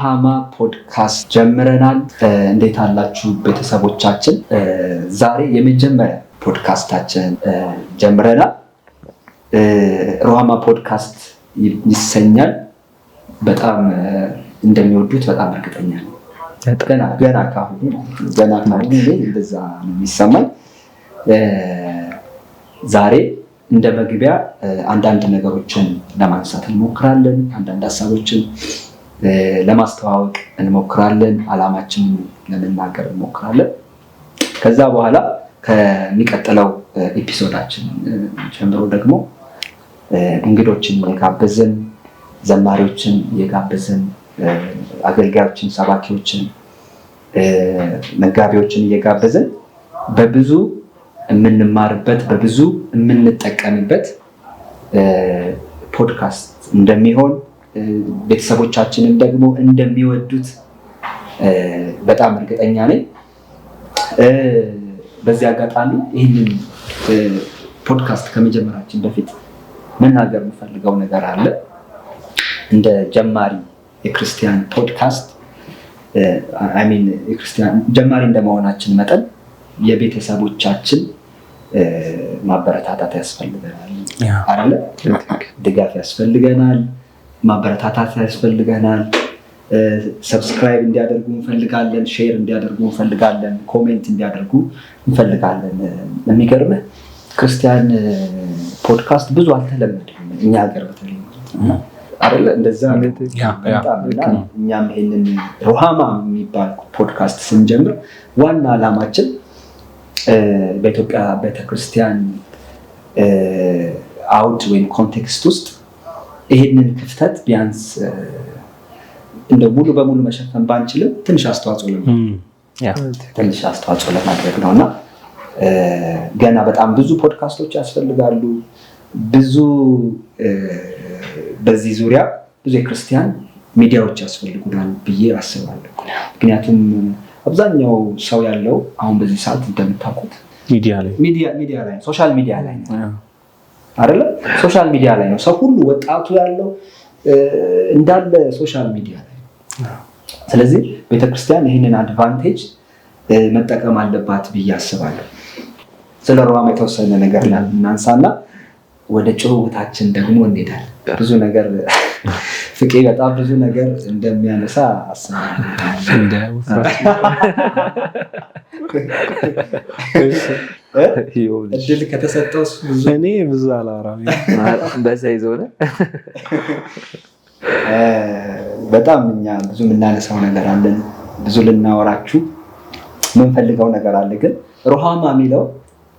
ሩሃማ ፖድካስት ጀምረናል። እንዴት አላችሁ ቤተሰቦቻችን? ዛሬ የመጀመሪያ ፖድካስታችን ጀምረናል። ሩሃማ ፖድካስት ይሰኛል። በጣም እንደሚወዱት በጣም እርግጠኛ ነኝ። ገና ገና ካሁኑ ገና ካሁኑ እንደዛ ነው የሚሰማኝ። ዛሬ እንደ መግቢያ አንዳንድ ነገሮችን ለማንሳት እንሞክራለን። አንዳንድ ሀሳቦችን ለማስተዋወቅ እንሞክራለን። አላማችንን ለመናገር እንሞክራለን። ከዛ በኋላ ከሚቀጥለው episode ኣችን ጀምሮ ደግሞ እንግዶችን እየጋበዝን፣ ዘማሪዎችን እየጋበዝን፣ አገልጋዮችን፣ ሰባኪዎችን፣ መጋቢዎችን እየጋበዝን በብዙ የምንማርበት፣ በብዙ የምንጠቀምበት ፖድካስት እንደሚሆን፣ ቤተሰቦቻችንን ደግሞ እንደሚወዱት በጣም እርግጠኛ ነኝ። በዚህ አጋጣሚ ይህንን ፖድካስት ከመጀመራችን በፊት መናገር የምፈልገው ነገር አለ። እንደ ጀማሪ የክርስቲያን ፖድካስት፣ I mean የክርስቲያን ጀማሪ እንደመሆናችን መጠን የቤተሰቦቻችን ማበረታታት ያስፈልገናል አይደለ? ድጋፍ ያስፈልገናል፣ ማበረታታት ያስፈልገናል። Subscribe እንዲያደርጉ እንፈልጋለን፣ share እንዲያደርጉ እንፈልጋለን፣ comment እንዲያደርጉ እንፈልጋለን። የሚገርምህ ክርስቲያን ፖድካስት ብዙ አልተለመደም እኛ ሀገር በተለይ አይደለ? እንደዛ በጣም። እና እኛም ይሄንን ሩሃማ የሚባል ፖድካስት ስንጀምር ዋና ዓላማችን በኢትዮጵያ ቤተክርስቲያን አውድ ወይም context ውስጥ ይሄንን ክፍተት ቢያንስ እንደ ሙሉ በሙሉ መሸፈን ባንችልም ትንሽ አስተዋጽኦ ለማድረግ ነው። እና ገና በጣም ብዙ ፖድካስቶች ያስፈልጋሉ። ብዙ በዚህ ዙሪያ ብዙ የክርስቲያን ሚዲያዎች ያስፈልጉናል ብዬ አስባለሁ። ምክንያቱም አብዛኛው ሰው ያለው አሁን በዚህ ሰዓት እንደምታውቁት ሚዲያ ላይ። ሚዲያ ላይ፣ social media ላይ ነው አይደለ? Social media ላይ ነው ሰው ሁሉ፣ ወጣቱ ያለው እንዳለ social media ላይ። ስለዚህ ቤተክርስቲያን ይህንን advantage መጠቀም አለባት ብዬ አስባለሁ። ስለ ሩሃማ የተወሰነ ነገር እናንሳና ወደ ጭውውታችን ደግሞ እንሄዳለን። ብዙ ነገር ፍቄ በጣም ብዙ ነገር እንደሚያነሳ አስባለሁ። እድል ከተሰጠው ብዙ እኔ ብዙ አላወራም። በዛ ይዞ ነው። በጣም እኛ ብዙ የምናነሳው ነገር አለን። ብዙ ልናወራችሁ የምንፈልገው ነገር አለ። ግን ሩሃማ የሚለው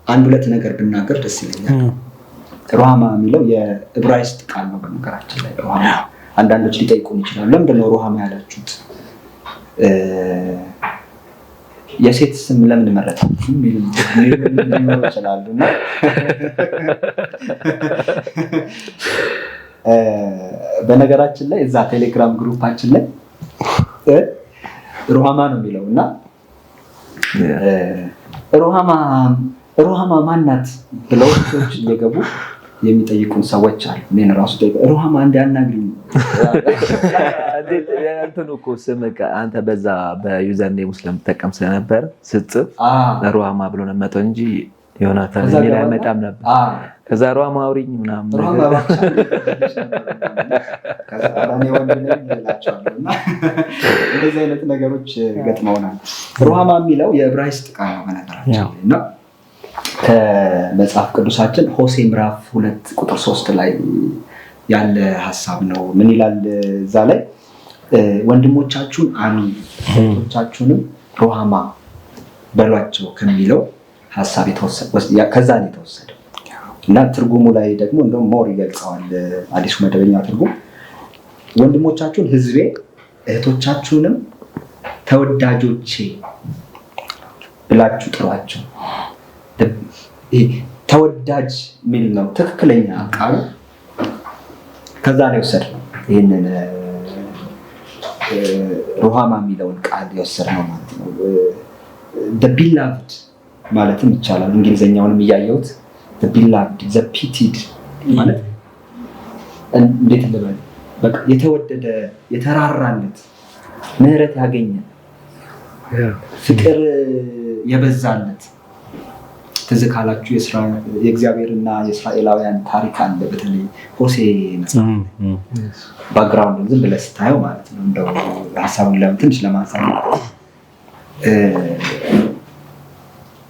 አንድ ሁለት ነገር ብናገር ደስ ይለኛል። ሩሃማ የሚለው የዕብራይስጥ ቃል ነው። በነገራችን ላይ ሩሃማ አንዳንዶች ሊጠይቁን ይችላሉ። ለምንድን ነው ሩሃማ ያላችሁት? የሴት ስም ለምን መረጣችሁ? ሊኖሩ ይችላሉ። እና በነገራችን ላይ እዛ ቴሌግራም group ኣችን ላይ ሩሃማ ነው የሚለው እና ሩሃማ ሩሃማ ማናት ብለው ሰዎች እየገቡ የሚጠይቁን ሰዎች አሉ። እኔን ራሱ ሩሃማ እንዲያናግሪኝ። እንትኑ እኮ ስም አንተ በዛ በ username ስለምጠቀም ስለነበር ስትጽፍ ሩሃማ ብሎ ነው የሚመጣው እንጂ ዮናታን የሚል አይመጣም ነበር። ከዛ ሩሃማ አውሪኝ ምናምን። እንደዚህ አይነት ነገሮች ገጥመውናል። ሩሃማ የሚለው የዕብራይስጥ ቃል ነው በነገራችን ላይ እና ከመጽሐፍ ቅዱሳችን ሆሴ ምዕራፍ 2 ቁጥር 3 ላይ ያለ ሀሳብ ነው። ምን ይላል እዛ ላይ? ወንድሞቻችሁን አሚ እህቶቻችሁንም ሩሃማ በሏቸው ከሚለው ሀሳብ ከዛ ነው የተወሰደው። እና ትርጉሙ ላይ ደግሞ እንደውም more ይገልጸዋል። አዲሱ መደበኛ ትርጉም ወንድሞቻችሁን ሕዝቤ እህቶቻችሁንም ተወዳጆቼ ብላችሁ ጥሯቸው። ተወዳጅ የሚል ነው ትክክለኛ ቃሉ። ከዛ ነው የወሰድነው፣ ይህንን ሩሃማ የሚለውን ቃል የወሰድነው ማለት ነው። Beloved ማለትም ይቻላል። እንግሊዝኛውንም እያየሁት beloved፣ the pitied ማለት እንዴት ልበል፣ በቃ የተወደደ፣ የተራራለት ምህረት ያገኘ፣ ፍቅር የበዛለት። ትዝ ካላችሁ የእግዚአብሔርና የእስራኤላውያን ታሪክ አለ። በተለይ ሆሴ መጽሐፍ background ዝም ብለህ ስታየው ማለት ነው። እንደው ሀሳቡን ትንሽ ለማንሳት፣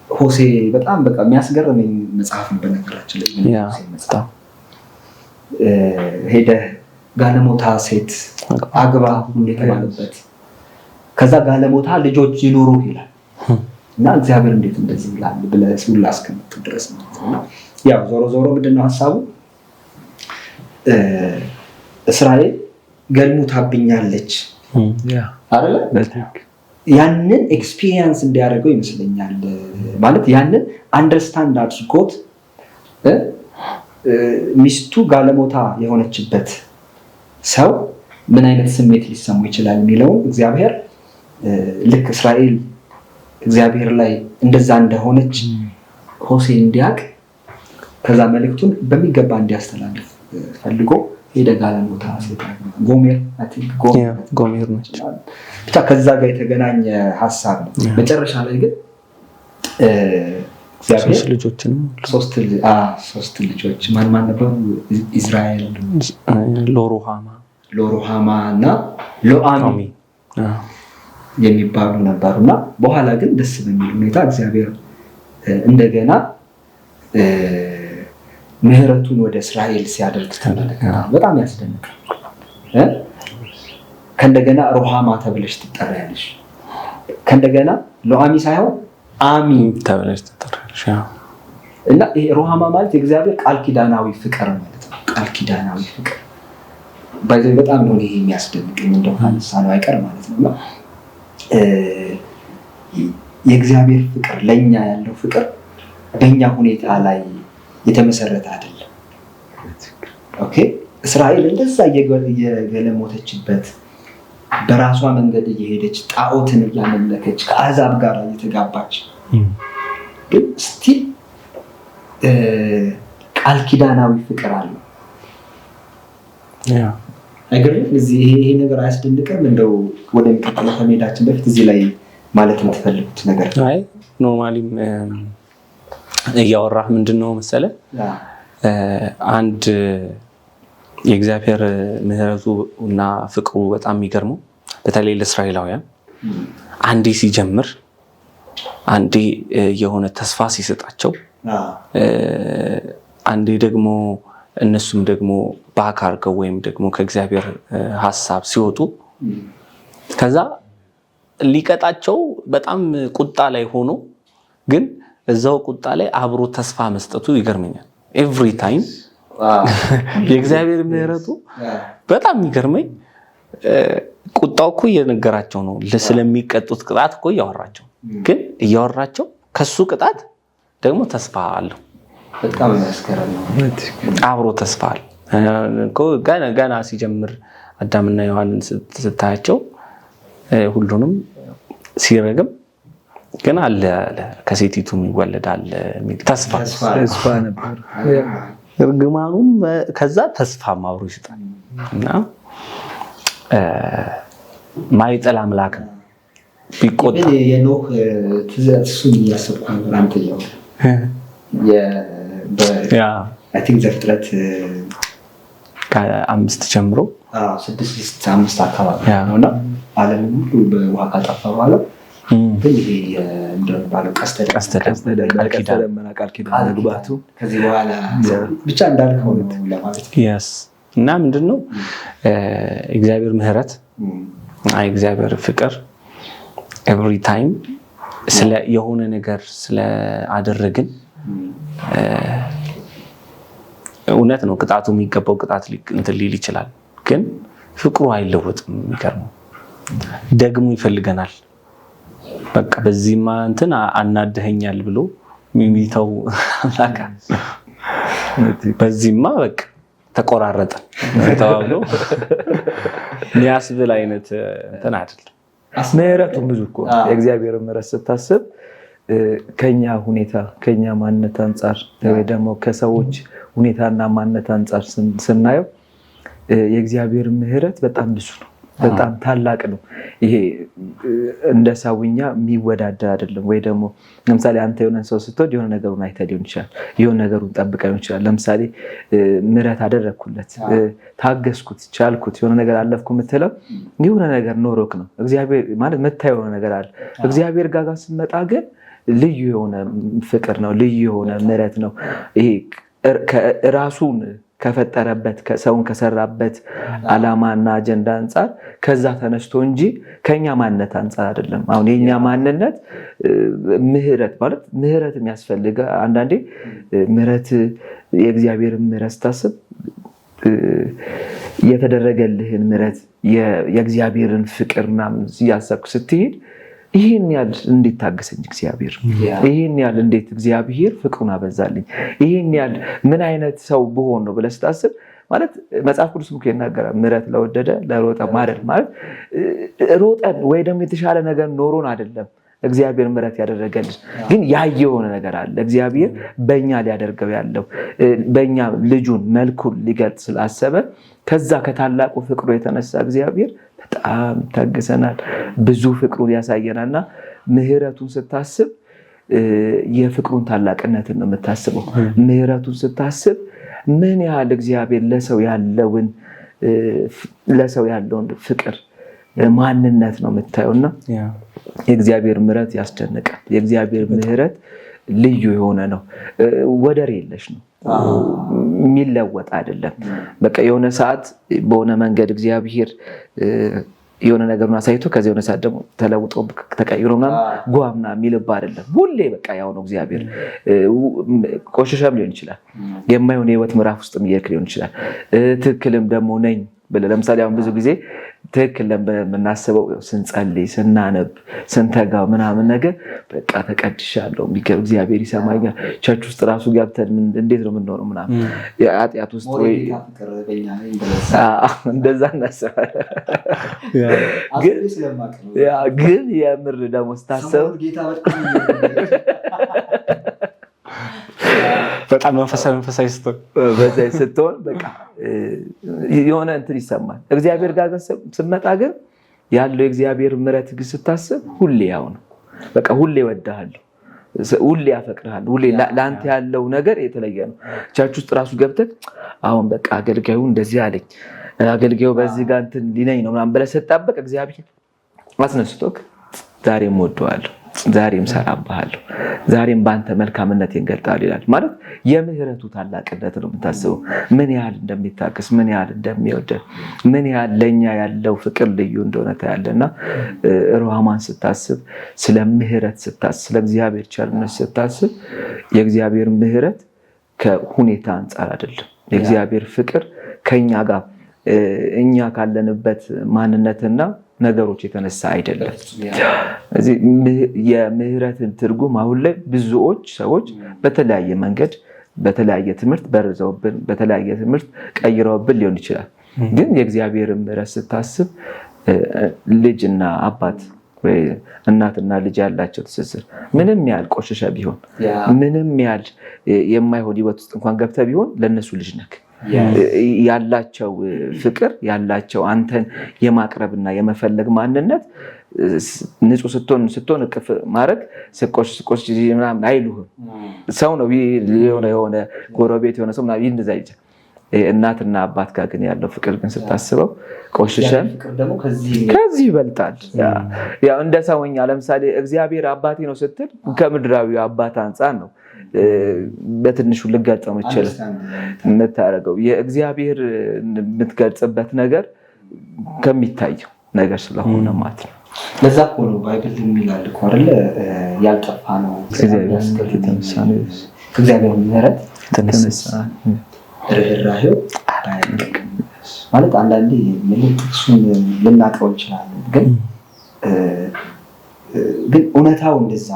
ሆሴ በጣም በቃ የሚያስገርመኝ መጽሐፍ ነው። በነገራችን ላይ መጽሐፍ ሄደህ ጋለሞታ ሴት አግባ ሁሉ የተባለበት፣ ከዛ ጋለሞታ ልጆች ይኑሩ ይላል እና እግዚአብሔር እንዴት እንደዚህ ይላል ብለህ ሁላ እስከምትል ድረስ ማለት ነው። ያው ዞሮ ዞሮ ምንድነው ሀሳቡ? እስራኤል ገልሙታብኛለች አይደለ? ያንን experience እንዲያደርገው ይመስለኛል። ማለት ያንን understand አድርጎት ሚስቱ ጋለሞታ የሆነችበት ሰው ምን አይነት ስሜት ሊሰማው ይችላል የሚለውን፣ እግዚአብሔር ልክ እስራኤል እግዚአብሔር ላይ እንደዛ እንደሆነች ሆሴ እንዲያውቅ፣ ከዛ መልእክቱን በሚገባ እንዲያስተላልፍ ፈልጎ ሄደ፣ ጋለሞታ ሴት ጎሜር። ጎሜር ነች። ብቻ ከዛ ጋር የተገናኘ ሀሳብ ነው። መጨረሻ ላይ ግን እግዚአብሔር ልጆችንም ሶስት ልጆች ማን ማን ነበሩ? ኢዝራኤል፣ ሎሩሃማ፣ ሎሩሃማ እና ሎአሚ የሚባሉ ነበሩ። እና በኋላ ግን ደስ በሚል ሁኔታ እግዚአብሔር እንደገና ምሕረቱን ወደ እስራኤል ሲያደርግ ተመለከተ። በጣም ያስደንቃል። ከእንደገና ሮሃማ ተብለሽ ትጠሪያለሽ። ከእንደገና ሎአሚ ሳይሆን አሚ ተብለሽ ትጠሪያለሽ። እና ይሄ ሮሃማ ማለት የእግዚአብሔር ቃል ኪዳናዊ ፍቅር ማለት ነው። ቃል ኪዳናዊ ፍቅር by the way በጣም ነው ይሄ የሚያስደንቀኝ፣ እንደው ካነሳ ነው አይቀር ማለት ነው። እና የእግዚአብሔር ፍቅር፣ ለእኛ ያለው ፍቅር በእኛ ሁኔታ ላይ የተመሰረተ አይደለም። Okay፣ እስራኤል እንደዛ እየገለሞተችበት፣ በራሷ መንገድ እየሄደች፣ ጣዖትን እያመለከች፣ ከአሕዛብ ጋር እየተጋባች ግን still ቃል ኪዳናዊ ፍቅር አለው። አይገርምም? እዚህ ይሄ ነገር አያስደንቅም? እንደው ወደሚቀጥለው ከመሄዳችን በፊት እዚህ ላይ ማለት የምትፈልጉት ነገር? አይ፣ normally ም እያወራህ ምንድን ነው መሰለ፣ አንድ የእግዚአብሔር ምሕረቱ እና ፍቅሩ በጣም የሚገርመው በተለይ ለእስራኤላውያን አንዴ ሲጀምር፣ አንዴ የሆነ ተስፋ ሲሰጣቸው፣ አንዴ ደግሞ እነሱም ደግሞ back አድርገው ወይም ደግሞ ከእግዚአብሔር ሀሳብ ሲወጡ ከዛ ሊቀጣቸው በጣም ቁጣ ላይ ሆኖ ግን እዛው ቁጣ ላይ አብሮ ተስፋ መስጠቱ ይገርመኛል። Every time የእግዚአብሔር ምሕረቱ በጣም የሚገርመኝ ቁጣው እኮ እየነገራቸው ነው። ስለሚቀጡት ቅጣት እኮ እያወራቸው፣ ግን እያወራቸው ከሱ ቅጣት ደግሞ ተስፋ አለው። በጣም የሚያስገርም ነው። አብሮ ተስፋ አለ። ገና ሲጀምር አዳምና ሔዋንን ስታያቸው ሁሉንም ሲረግም ግን አለ ከሴቲቱ የሚወለድ አለ የሚል ተስፋ። ተስፋ ነበር። እርግማኑም ከዛ ተስፋም አብሮ ይሰጣል እና ማይጥል አምላክ ነው። ቢቆጣ የኖህ ትእዛዝ እሱን እያሰብኩ ነበር። አንተ እያወራህ I think ዘፍጥረት ከ5 ጀምሮ። 6፣ 5 አካባቢ ነው። እና ዓለምን ሁሉ በውሃ ካጠፋ በኋላ ግን ይሄ እንደሚባለው ቀስተ ደመና ቃል ኪዳን መግባቱ። ከዚህ በኋላ ብቻ እንዳልከው ነው ለማለት ነው። Yes፣ እና ምንድን ነው እግዚአብሔር ምሕረት፣ እግዚአብሔር ፍቅር every time ስለ የሆነ ነገር ስለአደረግን፣ እውነት ነው ቅጣቱ የሚገባው ቅጣት እንትን ሊል ይችላል፣ ግን ፍቅሩ አይለወጥም። የሚገርመው ደግሞ ይፈልገናል። በቃ በዚህማ እንትን አናድኸኛል ብሎ የሚተው አምላክ፣ በዚህማ በቃ ተቆራረጠን ተባብሎ የሚያስብል አይነት እንትን አይደለም። ምህረቱም ብዙ እኮ፣ የእግዚአብሔር ምህረት ስታስብ ከኛ ሁኔታ፣ ከኛ ማንነት አንጻር ወይ ደግሞ ከሰዎች ሁኔታና ማንነት አንጻር ስናየው የእግዚአብሔር ምህረት በጣም ብዙ ነው። በጣም ታላቅ ነው። ይሄ እንደ ሰውኛ የሚወዳደር አይደለም። ወይ ደግሞ ለምሳሌ አንተ የሆነ ሰው ስትወድ የሆነ ነገሩን አይተህ ሊሆን ይችላል፣ የሆነ ነገሩን ጠብቀህ ሊሆን ይችላል። ለምሳሌ ምሕረት አደረግኩለት፣ ታገስኩት፣ ቻልኩት፣ የሆነ ነገር አለፍኩ የምትለው የሆነ ነገር ኖሮክ ነው። እግዚአብሔር ማለት የምታየው የሆነ ነገር አለ። እግዚአብሔር ጋር ስትመጣ ግን ልዩ የሆነ ፍቅር ነው፣ ልዩ የሆነ ምሕረት ነው። ይሄ ራሱን ከፈጠረበት ሰውን ከሰራበት ዓላማና አጀንዳ አንጻር ከዛ ተነስቶ እንጂ ከኛ ማንነት አንጻር አይደለም። አሁን የኛ ማንነት ምህረት ማለት ምህረት የሚያስፈልገ አንዳንዴ ምህረት የእግዚአብሔር ምህረት ስታስብ የተደረገልህን ምህረት የእግዚአብሔርን ፍቅር ምናምን እያሰብክ ስትሄድ ይህን ያህል እንዴት ታገሰኝ እግዚአብሔር፣ ይህን ያህል እንዴት እግዚአብሔር ፍቅሩን አበዛልኝ፣ ይህን ያህል ምን አይነት ሰው ብሆን ነው ብለህ ስታስብ ማለት መጽሐፍ ቅዱስ እኮ ይናገራል። ምሕረት ለወደደ ለሮጠ ማደል ማለት ሮጠን ወይ ደግሞ የተሻለ ነገር ኖሮን አይደለም እግዚአብሔር ምሕረት ያደረገልን፣ ግን ያየ የሆነ ነገር አለ። እግዚአብሔር በእኛ ሊያደርገው ያለው በእኛ ልጁን መልኩን ሊገልጽ ስላሰበ ከዛ ከታላቁ ፍቅሩ የተነሳ እግዚአብሔር በጣም ይታገሰናል፣ ብዙ ፍቅሩን ያሳየናልና ምሕረቱን ስታስብ የፍቅሩን ታላቅነትን ነው የምታስበው። ምሕረቱን ስታስብ ምን ያህል እግዚአብሔር ለሰው ያለውን ፍቅር ማንነት ነው የምታየውና የእግዚአብሔር ምሕረት ያስደንቃል። የእግዚአብሔር ምሕረት ልዩ የሆነ ነው፣ ወደር የለሽ ነው፣ የሚለወጥ አይደለም። በቃ የሆነ ሰዓት በሆነ መንገድ እግዚአብሔር የሆነ ነገሩን አሳይቶ ከዚህ የሆነ ሰዓት ደግሞ ተለውጦ ተቀይሮ ምናምን ጓ ምናምን የሚልባ አይደለም። ሁሌ በቃ ያው ነው እግዚአብሔር። ቆሸሸም ሊሆን ይችላል፣ የማይሆን የህይወት ምዕራፍ ውስጥ እየሄድክ ሊሆን ይችላል። ትክክልም ደግሞ ነኝ ብለህ ለምሳሌ አሁን ብዙ ጊዜ ትክክል የምናስበው ስንጸልይ፣ ስናነብ፣ ስንተጋ ምናምን ነገር በቃ ተቀድሻለሁ፣ እግዚአብሔር ይሰማኛል፣ church ውስጥ ራሱ ገብተን እንዴት ነው የምንሆነው ምናምን ኃጢአት ውስጥ ወይ እንደዛ እናስባለን። ግን የምር ደግሞ ስታስበው በጣም መንፈሳዊ ስትሆን በቃ የሆነ እንትን ይሰማል። እግዚአብሔር ጋር ስትመጣ ግን ያለው የእግዚአብሔር ምሕረት ግን ስታስብ ሁሌ ያው ነው። በቃ ሁሌ እወድሃለሁ፣ ሁሌ ያፈቅርሃል፣ ሁሌ ለአንተ ያለው ነገር የተለየ ነው። church ውስጥ ራሱ ገብተህ አሁን በቃ አገልጋዩ እንደዚህ አለኝ፣ አገልጋዩ በዚህ ጋር እንትን ሊነኝ ነው ምናምን ብለህ ስትጠብቅ እግዚአብሔር አስነስቶክ ዛሬም እወደዋለሁ፣ ዛሬም ሰራብሃለሁ፣ ዛሬም በአንተ መልካምነት ይገልጣል ይላል። ማለት የምህረቱ ታላቅነት ነው የምታስበው። ምን ያህል እንደሚታገስ፣ ምን ያህል እንደሚወደን፣ ምን ያህል ለኛ ያለው ፍቅር ልዩ እንደሆነ ታያለና ሩሃማን ስታስብ፣ ስለ ምህረት ስታስብ፣ ስለ እግዚአብሔር ቸርነት ስታስብ የእግዚአብሔር ምህረት ከሁኔታ አንጻር አይደለም። የእግዚአብሔር ፍቅር ከኛ ጋር እኛ ካለንበት ማንነትና ነገሮች የተነሳ አይደለም። ስለዚህ የምህረትን ትርጉም አሁን ላይ ብዙዎች ሰዎች በተለያየ መንገድ በተለያየ ትምህርት በርዘውብን በተለያየ ትምህርት ቀይረውብን ሊሆን ይችላል። ግን የእግዚአብሔር ምህረት ስታስብ ልጅና አባት ወይ እናትና ልጅ ያላቸው ትስስር ምንም ያህል ቆሸሸ ቢሆን ምንም ያህል የማይሆን ህይወት ውስጥ እንኳን ገብተህ ቢሆን ለነሱ ልጅ ነክ ያላቸው ፍቅር ያላቸው አንተን የማቅረብና የመፈለግ ማንነት ንጹህ ስትሆን እቅፍ ማድረግ ስቆሽ ስቆሽ ምናምን አይሉህም። ሰው ነው የሆነ የሆነ ጎረቤት የሆነ ሰው ምናምን እንደዛ ይችላል። እናትና አባት ጋር ግን ያለው ፍቅር ግን ስታስበው ቆሽሸን ከዚህ ይበልጣል። ያው እንደ ሰውኛ ለምሳሌ እግዚአብሔር አባቴ ነው ስትል ከምድራዊ አባት አንጻር ነው በትንሹ ልገልጸው የምችል የምታደርገው የእግዚአብሔር የምትገልጽበት ነገር ከሚታየው ነገር ስለሆነ ማለት ነው። ለዛ እኮ ነው Bible የሚላል እኮ አይደለ ያልጠፋ ነው ከእግዚአብሔር ምሕረት የተነሳ ርኅራኄው አያልቅም። ማለት አንዳንዴ ጥቅሱን ልናውቀው እንችላለን፣ ግን ግን እውነታው እንደዛ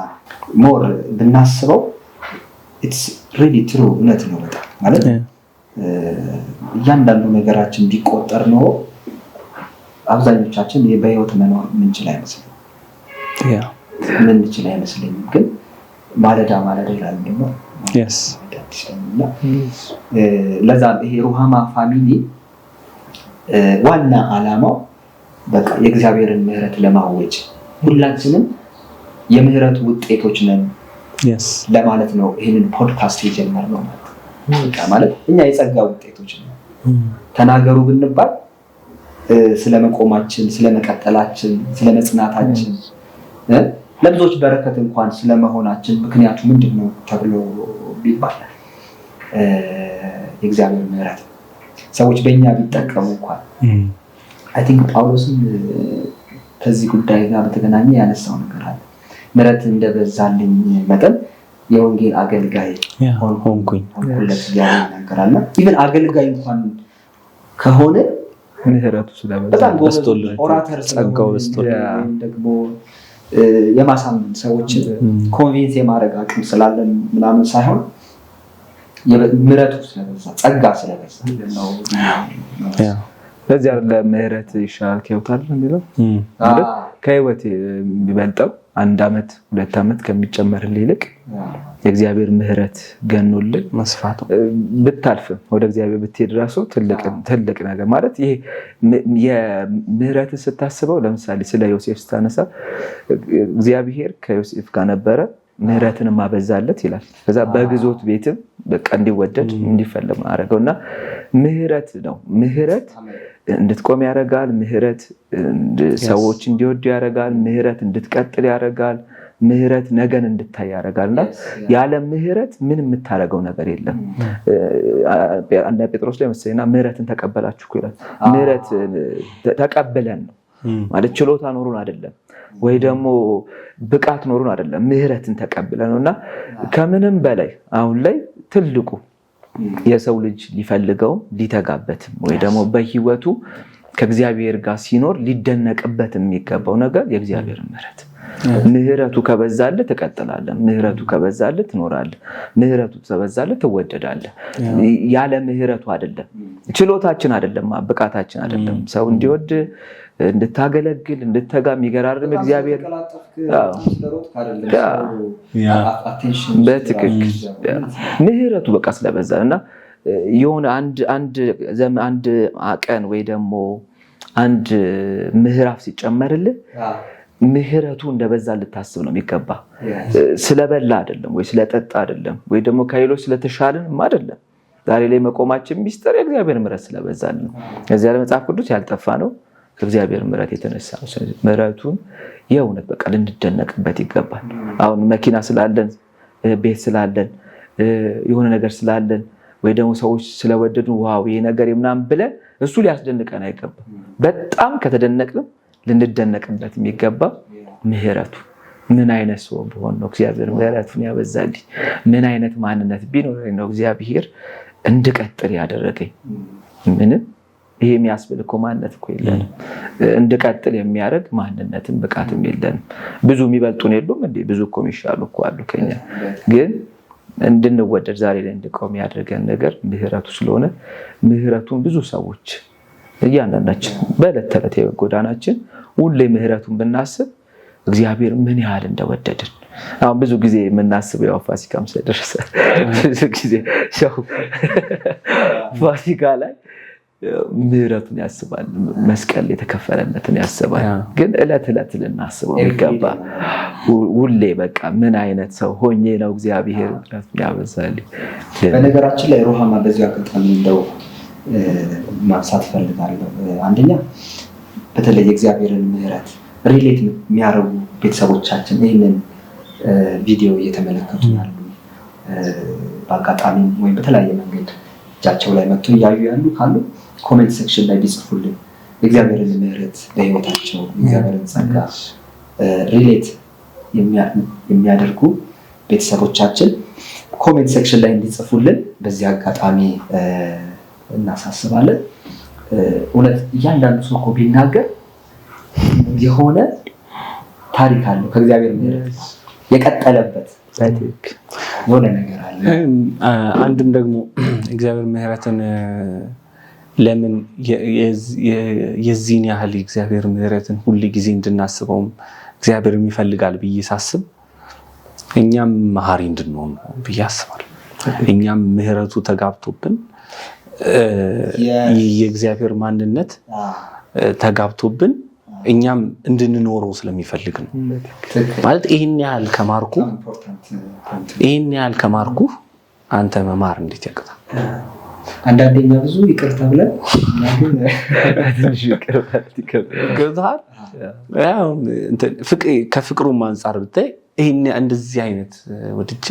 more ብናስበው it's really true እውነት ነው። በጣም ማለት እያንዳንዱ ነገራችን ቢቆጠር ኖሮ አብዛኞቻችን በህይወት መኖር ምንችል አይመስለኝም ምንችል አይመስለኝም። ግን ማለዳ ማለዳ ይላል ደግሞ ለዛ ይሄ ሩሃማ family ዋና ዓላማው በቃ የእግዚአብሔርን ምህረት ለማወጅ ሁላችንም የምህረቱ ውጤቶች ነን ለማለት ነው ይህንን ፖድካስት የጀመርነው ማለት ነው። ማለት እኛ የጸጋ ውጤቶች ነን። ተናገሩ ብንባል ስለመቆማችን፣ ስለመቀጠላችን፣ ስለመጽናታችን፣ ለብዙዎች በረከት እንኳን ስለመሆናችን ምክንያቱ ምንድነው ተብሎ ቢባል የእግዚአብሔር ምህረት ነው። ሰዎች በእኛ ቢጠቀሙ እንኳን I think ጳውሎስም ከዚህ ጉዳይ ጋር በተገናኘ ያነሳው ነገር አለ። ምህረት እንደበዛልኝ መጠን የወንጌል አገልጋይ ሆንኩኝ ሆንኩለት እያለ ይናገራል። Even አገልጋይ እንኳን ከሆነ ምህረቱ ስለበዛ በጣም ጎበዝ orator ጸጋው በዝቶልን ወይም ደግሞ የማሳመን ሰዎችን convince የማድረግ አቅም ስላለን ምናምን ሳይሆን ምህረቱ ስለበዛ ጸጋ ስለበዛ ነው። ለዚህ አይደለ ምህረት ይሻላል ከህይወት አይደል የሚለው? ከህይወት የሚበልጠው 1 ዓመት 2 ዓመት ከሚጨመርልህ ይልቅ የእግዚአብሔር ምህረት ገኖልህ መስፋቱ ብታልፍም ወደ እግዚአብሔር ብትሄድ ራሱ ትልቅ ነገር ማለት ይሄ የምህረትን ስታስበው ለምሳሌ ስለ ዮሴፍ ስታነሳ እግዚአብሔር ከዮሴፍ ጋር ነበረ ምህረትንም አበዛለት ይላል። ከዛ በግዞት ቤትም በቃ እንዲወደድ እንዲፈለግ አደረገውና ምህረት ነው። ምህረት እንድትቆም ያደርጋል። ምህረት ሰዎች እንዲወዱ ያደርጋል። ምህረት እንድትቀጥል ያደርጋል። ምህረት ነገን እንድታይ ያደርጋልና ያለ ምህረት ምን የምታደርገው ነገር የለም። አንደኛ ጴጥሮስ ላይ መሰለኝና ምህረትን ተቀበላችሁ ይላል። ምህረት ተቀብለን ነው ማለት ችሎታ ኖሮን አይደለም ወይ ደግሞ ብቃት ኖሮን አይደለም፣ ምህረትን ተቀብለን ነውና ከምንም በላይ አሁን ላይ ትልቁ የሰው ልጅ ሊፈልገው ሊተጋበትም ወይ ደግሞ በህይወቱ ከእግዚአብሔር ጋር ሲኖር ሊደነቅበት የሚገባው ነገር የእግዚአብሔር ምህረት። ምህረቱ ከበዛልህ ትቀጥላለህ፣ ምህረቱ ከበዛልህ ትኖራለህ፣ ምህረቱ ከበዛልህ ትወደዳለህ። ያለ ምህረቱ አይደለም፣ ችሎታችን አይደለም፣ ብቃታችን አይደለም። ሰው እንዲወድ እንድታገለግል እንድትተጋ የሚገራርም እግዚአብሔር በትክክል ምህረቱ በቃ ስለበዛ እና የሆነ አንድ አንድ ቀን ወይ ደግሞ አንድ ምዕራፍ ሲጨመርልህ ምህረቱ እንደበዛ ልታስብ ነው የሚገባ። ስለበላ አይደለም ወይ ስለጠጣ አይደለም ወይ ደግሞ ከሌሎች ስለተሻለንም አይደለም። ዛሬ ላይ መቆማችን ሚስጥር የእግዚአብሔር ምህረት ስለበዛልን ነው። እዚያ ለመጽሐፍ ቅዱስ ያልጠፋ ነው ከእግዚአብሔር ምህረት የተነሳ ነው። ምህረቱን የእውነት በቃ ልንደነቅበት ይገባል። አሁን መኪና ስላለን፣ ቤት ስላለን፣ የሆነ ነገር ስላለን ወይ ደግሞ ሰዎች ስለወደዱን wow ይሄ ነገር ምናምን ብለን እሱ ሊያስደንቀን አይገባም። በጣም ከተደነቅንም ልንደነቅበት የሚገባ ምህረቱ። ምን አይነት ሰው ብሆን ነው እግዚአብሔር ምህረቱን ያበዛልኝ? ምን አይነት ማንነት ቢኖረኝ ነው እግዚአብሔር እንድቀጥል ያደረገኝ? ምንም ይሄ የሚያስብል እኮ ማንነት እኮ የለንም። እንድቀጥል የሚያደርግ ማንነትም ብቃትም የለንም። ብዙ የሚበልጡን የሉም እንዴ? ብዙ እኮ የሚሻሉ እኮ አሉ ከኛ። ግን እንድንወደድ ዛሬ ላይ እንድቆም ያደረገን ነገር ምህረቱ ስለሆነ ምህረቱን ብዙ ሰዎች እያንዳንዳችን በዕለት ተዕለት ጎዳናችን ሁሌ ምህረቱን ብናስብ እግዚአብሔር ምን ያህል እንደወደድን። አሁን ብዙ ጊዜ የምናስበው ያው ፋሲካም ስለደረሰ ብዙ ጊዜ ሰው ፋሲካ ላይ ምህረቱን ያስባል፣ መስቀል የተከፈለለትን ያስባል። ግን ዕለት ዕለት ልናስበው የሚገባ ሁሌ በቃ ምን አይነት ሰው ሆኜ ነው እግዚአብሔር ምህረቱን ያበዛልኝ። በነገራችን ላይ ሮሃማ በዚሁ አጋጣሚ እንደው ማንሳት እፈልጋለሁ። አንደኛ በተለይ የእግዚአብሔርን ምህረት relate የሚያደርጉ ቤተሰቦቻችን ይህንን ቪዲዮ እየተመለከቱ ያሉ በአጋጣሚ ወይም በተለያየ መንገድ እጃቸው ላይ መጥቶ እያዩ ያሉ ካሉ comment section ላይ ቢጽፉልን የእግዚአብሔርን ምህረት በህይወታቸው የእግዚአብሔርን ጸጋ relate የሚያደርጉ ቤተሰቦቻችን comment section ላይ እንዲጽፉልን በዚህ አጋጣሚ እናሳስባለን። እውነት እያንዳንዱ ሰው እኮ ቢናገር የሆነ ታሪክ አለው ከእግዚአብሔር ምህረት የቀጠለበት የሆነ ነገር አለ። አንድም ደግሞ እግዚአብሔር ምህረትን ለምን የዚህን ያህል እግዚአብሔር ምህረትን ሁል ጊዜ እንድናስበውም እግዚአብሔር ይፈልጋል ብዬ ሳስብ እኛም መሐሪ እንድንሆን ብዬ አስባለሁ። እኛም ምህረቱ ተጋብቶብን የእግዚአብሔር ማንነት ተጋብቶብን እኛም እንድንኖረው ስለሚፈልግ ነው። ማለት ይህን ያህል ከማርኩ ይህን ያህል ከማርኩ አንተ መማር እንዴት ያቅታል? አንዳንዴ እኛ ብዙ ይቅርታ ብለን ገብቶሃል። ከፍቅሩም አንጻር ብታይ ይህን እንደዚህ አይነት ወድጄ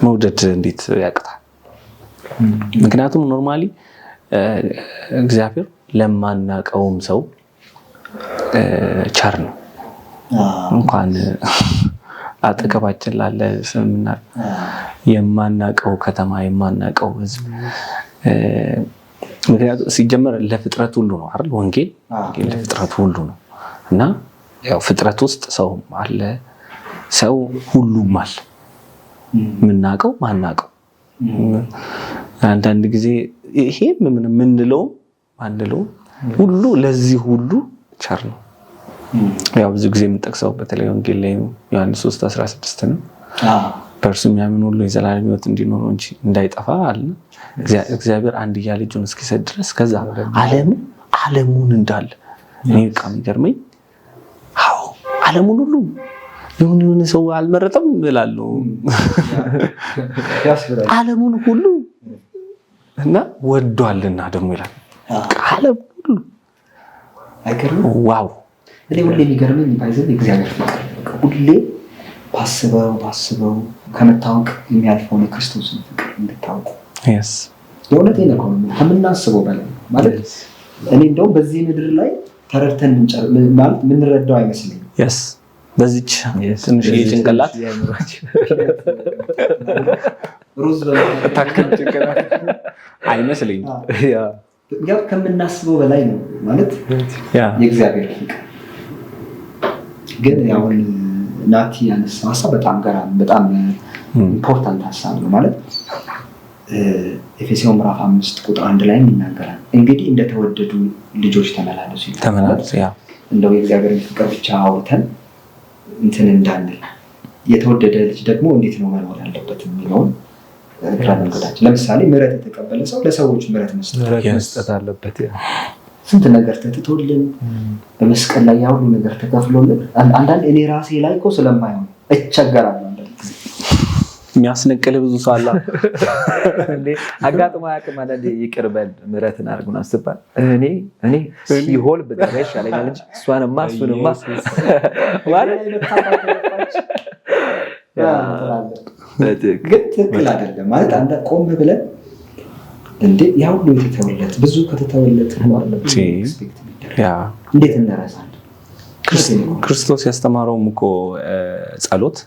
መውደድ እንዴት ያቅታል? ምክንያቱም normally እግዚአብሔር ለማናቀውም ሰው ቸር ነው። እንኳን አጠገባችን ላለ ስምና የማናቀው ከተማ የማናቀው ሕዝብ ምክንያቱም ሲጀመር ለፍጥረት ሁሉ ነው አይደል? ወንጌል ለፍጥረት ሁሉ ነው እና ያው ፍጥረት ውስጥ ሰውም አለ፣ ሰው ሁሉም አለ። የምናቀው ማናቀው አንዳንድ ጊዜ ይሄ የምንለውም ማንለውም ሁሉ ለዚህ ሁሉ ቸር ነው። ያው ብዙ ጊዜ የምንጠቅሰው በተለይ ወንጌል ላይ ዮሐንስ 3:16 ነው። በእርሱ የሚያምን ሁሉ የዘላለም ሕይወት እንዲኖረው እንጂ እንዳይጠፋ አለ። እግዚአብሔር አንድያ ልጁን እስኪሰጥ ድረስ ከዛ ዓለሙን እንዳለ እኔ በቃ የሚገርመኝ አዎ ዓለሙን ሁሉ የሆነ ሰው አልመረጠም እላለሁ። ዓለሙን ሁሉ እና ወዷልና ደግሞ ይላል ዓለሙን ሁሉ አይገርምም? Wow! እኔ ሁሌ የሚገርመኝ ባይዘን የእግዚአብሔር ፍቅር ሁሌ ባስበው ከመታወቅ የሚያልፈውን የክርስቶስን ፍቅር እንድታውቁ የእውነቴን እኮ ነው። ከምናስበው በላይ ማለት እኔ እንደውም በዚህ ምድር ላይ ተረድተን ማለት የምንረዳው አይመስለኝም። በዚች ትንሽ ጭንቅላት ሩዝ ጭንቅላት አይመስለኝም። ያው ከምናስበው በላይ ነው ማለት የእግዚአብሔር ፍቅር። ግን አሁን ናቲ ያነሳው ሀሳብ በጣም ገራሚ በጣም important ሀሳብ ነው። ማለት ኤፌሶን ምዕራፍ 5:1 ላይም ይናገራል። እንግዲህ እንደተወደዱ ልጆች ተመላለሱ ይላል። እንደው የእግዚአብሔርን ፍቅር ብቻ አውርተን እንትን እንዳንል የተወደደ ልጅ ደግሞ እንዴት ነው መኖር ያለበት የሚለውን እግረ መንገዳችን። ለምሳሌ ምህረት የተቀበለ ሰው ለሰዎች ምህረት መስጠት አለበት። ስንት ነገር ተትቶልን በመስቀል ላይ ያሁሉ ነገር ተከፍሎልን፣ አንዳንድ እኔ ራሴ ላይ እኮ ስለማይሆን እቸገራለሁ። አንዳንድ ጊዜ የሚያስነቅል ብዙ ሰው አለ። አጋጥሞ አያውቅም። አንዳንዴ ይቅር በል ምህረትን አድርግ ምናምን ስትባል እኔ ሲሆን ብገባ ይሻለኛል እንጂ እሷንማ እሱንማ ማለት ግን ትክክል አይደለም። ማለት አንድ ቆም ብለን እንዴ ያ ሁሉ የተተወለት ብዙ ከተተወለት እንዴት እንረሳለን? ክርስቶስ ያስተማረውም እኮ ጸሎት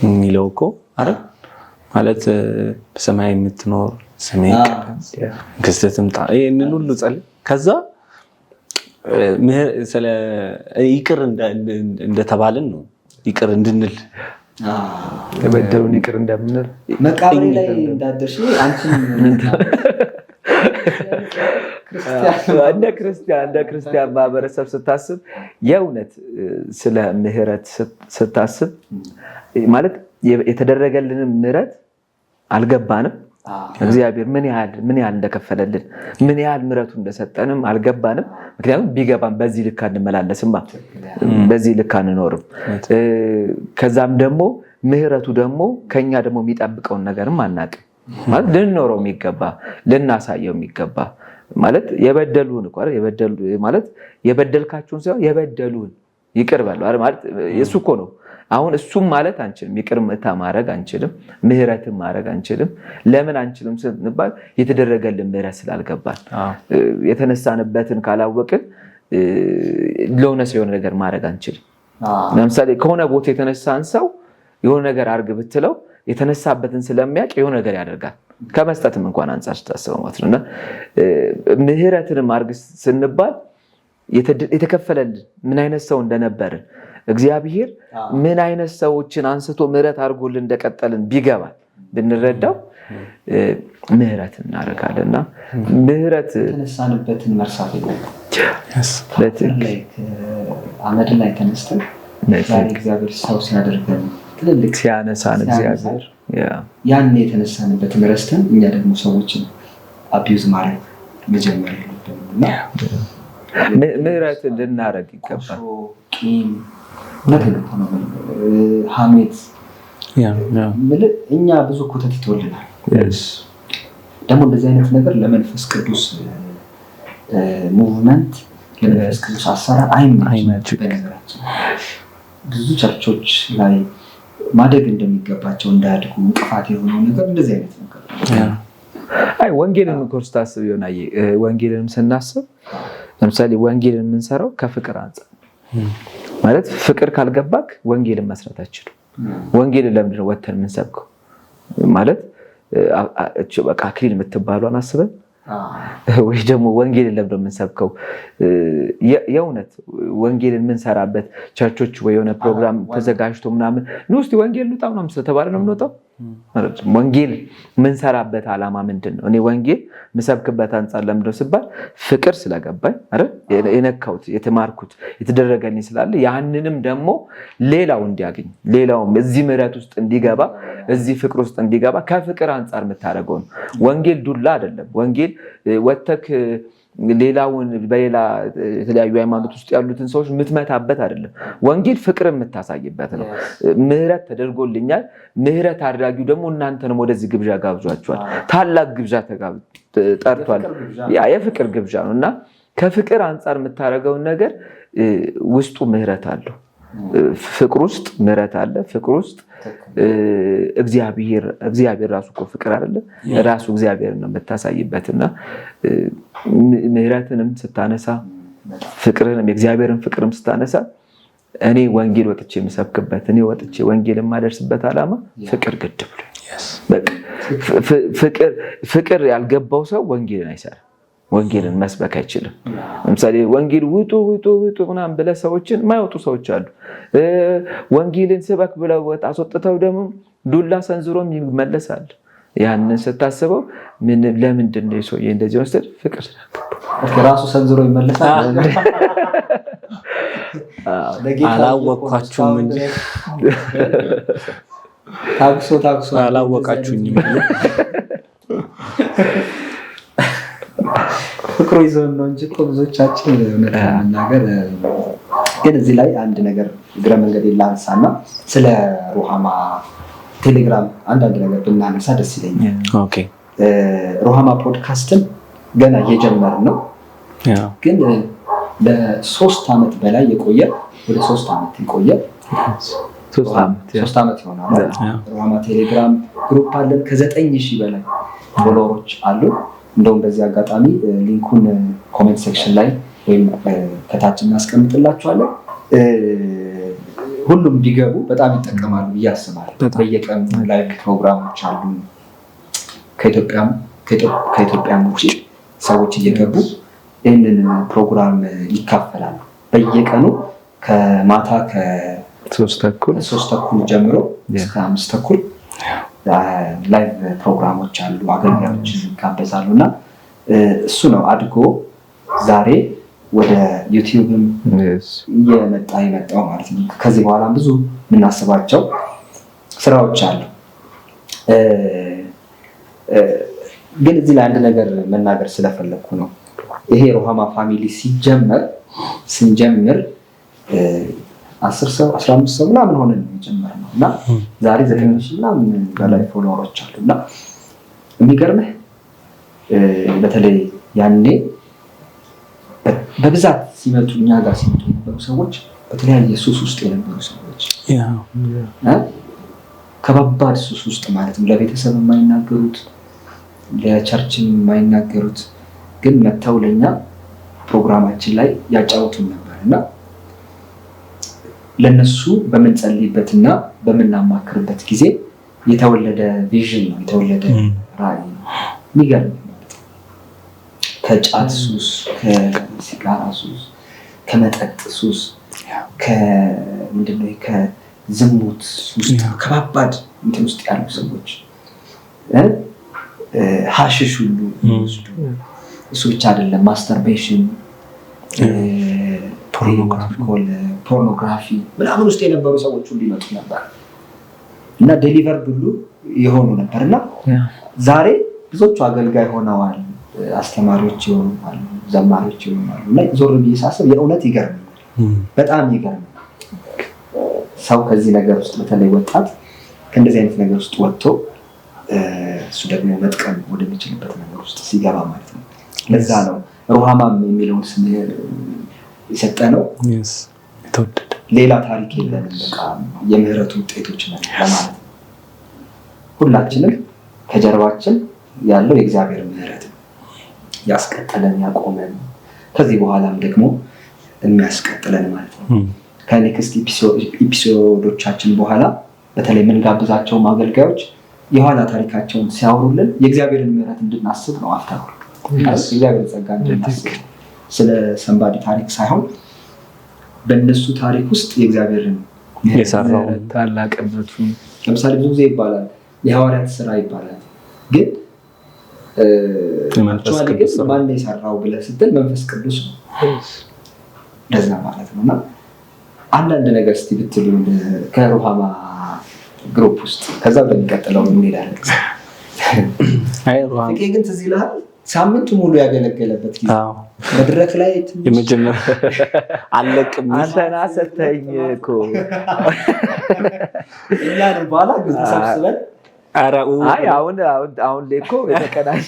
የሚለው እኮ አይደል? ማለት በሰማይ የምትኖር ስምህ ይቀደስ፣ መንግስትህ ትምጣ፣ ይሄንን ሁሉ ጸልይ። ከዛ ይቅር እንደተባልን ነው ይቅር እንድንል የበደሉን ይቅር እንደምንል መቃብሬ ላይ እንዳደርሽ አንቺን እንደ ክርስቲያን ማህበረሰብ ስታስብ የእውነት ስለ ምህረት ስታስብ ማለት የተደረገልንም ምህረት አልገባንም። እግዚአብሔር ምን ያህል እንደከፈለልን ምን ያህል ምህረቱ እንደሰጠንም አልገባንም። ምክንያቱም ቢገባን በዚህ ልክ አንመላለስማ፣ በዚህ ልክ አንኖርም። ከዛም ደግሞ ምህረቱ ደግሞ ከኛ ደግሞ የሚጠብቀውን ነገርም አናውቅም። ማለት ልንኖረው የሚገባ ልናሳየው የሚገባ ማለት የበደሉን እኮ አይደል? ማለት የበደልካችሁን ሳይሆን የበደሉን ይቅር በሉ አይደል? ማለት እሱ እኮ ነው። አሁን እሱም ማለት አንችልም፣ ይቅርታ ማድረግ አንችልም፣ ምህረትን ማድረግ አንችልም። ለምን አንችልም ስንባል የተደረገልን ምህረት ስላልገባን የተነሳንበትን ካላወቅን ለሆነ ሰው የሆነ ነገር ማድረግ አንችልም። ለምሳሌ ከሆነ ቦታ የተነሳን ሰው የሆነ ነገር አድርግ ብትለው የተነሳበትን ስለሚያውቅ የሆነ ነገር ያደርጋል። ከመስጠትም እንኳን አንጻር ስታስበው ማለት ነው። እና ምህረትንም አድርግ ስንባል የተከፈለልን ምን አይነት ሰው እንደነበርን እግዚአብሔር ምን አይነት ሰዎችን አንስቶ ምህረት አድርጎልን እንደቀጠልን ቢገባን ብንረዳው ምህረት እናደርጋለን። እና ምህረት የተነሳንበትን መርሳት የለብንም። አመድ ላይ ተነስተን ዛሬ እግዚአብሔር ሰው ሲያደርገን ትልልቅ ሲያነሳን እግዚአብሔር ያን የተነሳንበትን ረስተን እኛ ደግሞ ሰዎችን abuse ማድረግ መጀመር የለብንም። እና ምህረት ልናደርግ ይገባል። ቂም፣ ሀሜት እኛ ብዙ ኮተት ይተወልናል። ደግሞ እንደዚህ አይነት ነገር ለመንፈስ ቅዱስ movement፣ ለመንፈስ ቅዱስ አሰራር አይመችም። በነገራችን ብዙ ቸርቾች ላይ ማደግ እንደሚገባቸው እንዳያድጉ እንቅፋት የሆነው ነገር እንደዚህ አይነት ነገር። አይ፣ ወንጌልን እኮ ስታስብ ይሆናል፣ ወንጌልንም ስናስብ ለምሳሌ ወንጌልን የምንሰራው ከፍቅር አንጻር፣ ማለት ፍቅር ካልገባክ ወንጌልን መስራት አትችልም። ወንጌልን ለምንድን ነው ወተን የምንሰብከው? ማለት በቃ አክሊል የምትባሏን አስበን ወይ ደግሞ ወንጌልን ለምንድን ነው የምንሰብከው? የእውነት ወንጌልን የምንሰራበት ቸርቾች ወይ የሆነ ፕሮግራም ተዘጋጅቶ ምናምን ኑ እስኪ ወንጌል እንውጣ ምናምን ስለተባለ ነው የምንወጣው? ወንጌል የምንሰራበት ዓላማ ምንድን ነው? እኔ ወንጌል የምሰብክበት አንጻር ለምንድን ነው ስባል ፍቅር ስለገባኝ አይደል? የነካሁት፣ የተማርኩት፣ የተደረገልኝ ስላለ ያንንም ደግሞ ሌላው እንዲያገኝ፣ ሌላውም እዚህ ምሕረት ውስጥ እንዲገባ፣ እዚህ ፍቅር ውስጥ እንዲገባ ከፍቅር አንጻር የምታደርገው ነው። ወንጌል ዱላ አይደለም። ወንጌል ወተክ ሌላውን በሌላ የተለያዩ ሃይማኖት ውስጥ ያሉትን ሰዎች የምትመታበት አይደለም። ወንጌል ፍቅር የምታሳይበት ነው። ምህረት ተደርጎልኛል። ምህረት አድራጊው ደግሞ እናንተንም ወደዚህ ግብዣ ጋብዟቸዋል። ታላቅ ግብዣ ጠርቷል። ያ የፍቅር ግብዣ ነው እና ከፍቅር አንጻር የምታደርገውን ነገር ውስጡ ምህረት አለው። ፍቅር ውስጥ ምህረት አለ። ፍቅር ውስጥ እግዚአብሔር ራሱ እኮ ፍቅር አይደለ? ራሱ እግዚአብሔር ነው የምታሳይበት እና ምህረትንም ስታነሳ፣ ፍቅርንም፣ የእግዚአብሔርን ፍቅርም ስታነሳ እኔ ወንጌል ወጥቼ የምሰብክበት፣ እኔ ወጥቼ ወንጌል የማደርስበት ዓላማ ፍቅር ግድ ብሎ፣ ፍቅር ያልገባው ሰው ወንጌልን አይሰራም። ወንጌልን መስበክ አይችልም። ለምሳሌ ወንጌል ውጡ ውጡ ውጡ ምናምን ብለህ ሰዎችን የማይወጡ ሰዎች አሉ። ወንጌልን ስበክ ብለው አስወጥተው ደግሞ ዱላ ሰንዝሮም ይመለሳል። ያንን ስታስበው ለምንድን ነው የሰውዬ እንደዚህ ወስድ ፍቅር ራሱ ሰንዝሮ ይመለሳል። አላወኳችሁም እንጂ ታግሶ ታግሶ አላወቃችሁኝም። ፍቅሩ ይዞን ነው እንጂ እኮ ብዙዎቻችን እውነት ለመናገር። ግን እዚህ ላይ አንድ ነገር እግረ መንገድ ላንሳና ስለ ሩሃማ ቴሌግራም አንዳንድ ነገር ብናነሳ ደስ ይለኛል። ሩሃማ ፖድካስትን ገና እየጀመርን ነው፣ ግን ለ3 ዓመት በላይ የቆየ፣ ወደ 3 ዓመት የቆየ፣ 3 ዓመት ይሆናል። ሩሃማ ቴሌግራም group አለን። ከ9,000 በላይ follower ኦች አሉ። እንደውም በዚህ አጋጣሚ link ኡን comment section ላይ ወይም ከታች እናስቀምጥላችኋለን። ሁሉም ቢገቡ በጣም ይጠቀማሉ ብዬ አስባለሁ። በየቀኑ live ፕሮግራሞች አሉ። ከኢትዮጵያም ውጭ ሰዎች እየገቡ ይህንን ፕሮግራም ይካፈላሉ። በየቀኑ ከማታ 3:30 3:30 ጀምሮ እስከ 5:30 live ፕሮግራሞች አሉ። አገልጋዮች ይጋበዛሉ እና እሱ ነው አድጎ ዛሬ ወደ ዩቲዩብም እየመጣ የመጣው ማለት ነው። ከዚህ በኋላ ብዙ የምናስባቸው ስራዎች አሉ። ግን እዚህ ላይ አንድ ነገር መናገር ስለፈለግኩ ነው። ይሄ ሩሃማ family ሲጀመር፣ ስንጀምር 10 ሰው፣ 15 ሰው ምናምን ሆነን ነው የጀመርነው እና ዛሬ 9,000 ምናምን በላይ follower ኦች አሉ። እና የሚገርምህ በተለይ ያኔ በብዛት ሲመጡ፣ እኛ ጋር ሲመጡ የነበሩ ሰዎች በተለያየ ሱስ ውስጥ የነበሩ ሰዎች፣ ከባባድ ሱስ ውስጥ ማለት ነው። ለቤተሰብ የማይናገሩት፣ ለ church ም የማይናገሩት ግን መጥተው ለእኛ ፕሮግራማችን ላይ ያጫውቱን ነበር እና ለነሱ በምንጸልይበትና በምናማክርበት ጊዜ የተወለደ vision ነው፣ የተወለደ ራዕይ ነው። የሚገርም ማለት ነው። ከጫት ሱስ፣ ከሲጋራ ሱስ፣ ከመጠጥ ሱስ፣ ምንድነው ከዝሙት ውስጥ፣ ከባባድ እንትን ውስጥ ያሉ ሰዎች፣ ሀሽሽ ሁሉ ወስዱ። እሱ ብቻ አይደለም፣ masturbation፣ pornography ምናምን ውስጥ የነበሩ ሰዎች ሁሉ ይመጡ ነበር እና delivered ሁሉ የሆኑ ነበር እና ዛሬ ብዙዎቹ አገልጋይ ሆነዋል፣ አስተማሪዎች የሆኑ አሉ። ዘማሪዎች ይሆናሉ። እና ዞር ብዬ ሳስብ የእውነት ይገርመኛል፣ በጣም ይገርመኛል። ሰው ከዚህ ነገር ውስጥ በተለይ ወጣት ከእንደዚህ አይነት ነገር ውስጥ ወጥቶ እሱ ደግሞ መጥቀም ወደሚችልበት ነገር ውስጥ ሲገባ ማለት ነው። ለዛ ነው ሩሃማም የሚለውን ስም የሰጠነው። ሌላ ታሪክ የለንም፣ በቃ የምህረቱ ውጤቶች ነን ለማለት ነው። ሁላችንም ከጀርባችን ያለው የእግዚአብሔር ምህረት ነው ያስቀጠለን፣ ያቆመን፣ ከዚህ በኋላም ደግሞ የሚያስቀጥለን ማለት ነው። ከ next episode ኦቻችን በኋላ በተለይ የምንጋብዛቸው አገልጋዮች የኋላ ታሪካቸውን ሲያወሩልን የእግዚአብሔርን ምህረት እንድናስብ ነው። After all የእግዚአብሔር ጸጋ እንድናስብ፣ ስለ somebody ታሪክ ሳይሆን በእነሱ ታሪክ ውስጥ የእግዚአብሔርን የሰራው ታላቅነቱ። ለምሳሌ ብዙ ጊዜ ይባላል፣ የሐዋርያት ስራ ይባላል። ግን የመንፈስ ቅዱስ ስራ። ማን የሰራው ብለህ ስትል መንፈስ ቅዱስ ነው። እንደዛ ማለት ነው። እና አንዳንድ ነገር እስቲ ብትሉን ከሩሃማ group ውስጥ፣ ከዛ ወደሚቀጥለው እንሄዳለን። አይ ሩሃማ ፍቄ ግን ትዝ ይልሃል ሳምንቱ ሙሉ ያገለገለበት ጊዜ መድረክ ላይ ትንሽ የመጀመሪያ አለቅም። አንተና ሰተኝ እኮ። እኛንም በኋላ ጊዜ ሰብስበን ኧረ ኡ አይ አሁን አሁን አሁን ላይ እኮ የተቀናጀ፣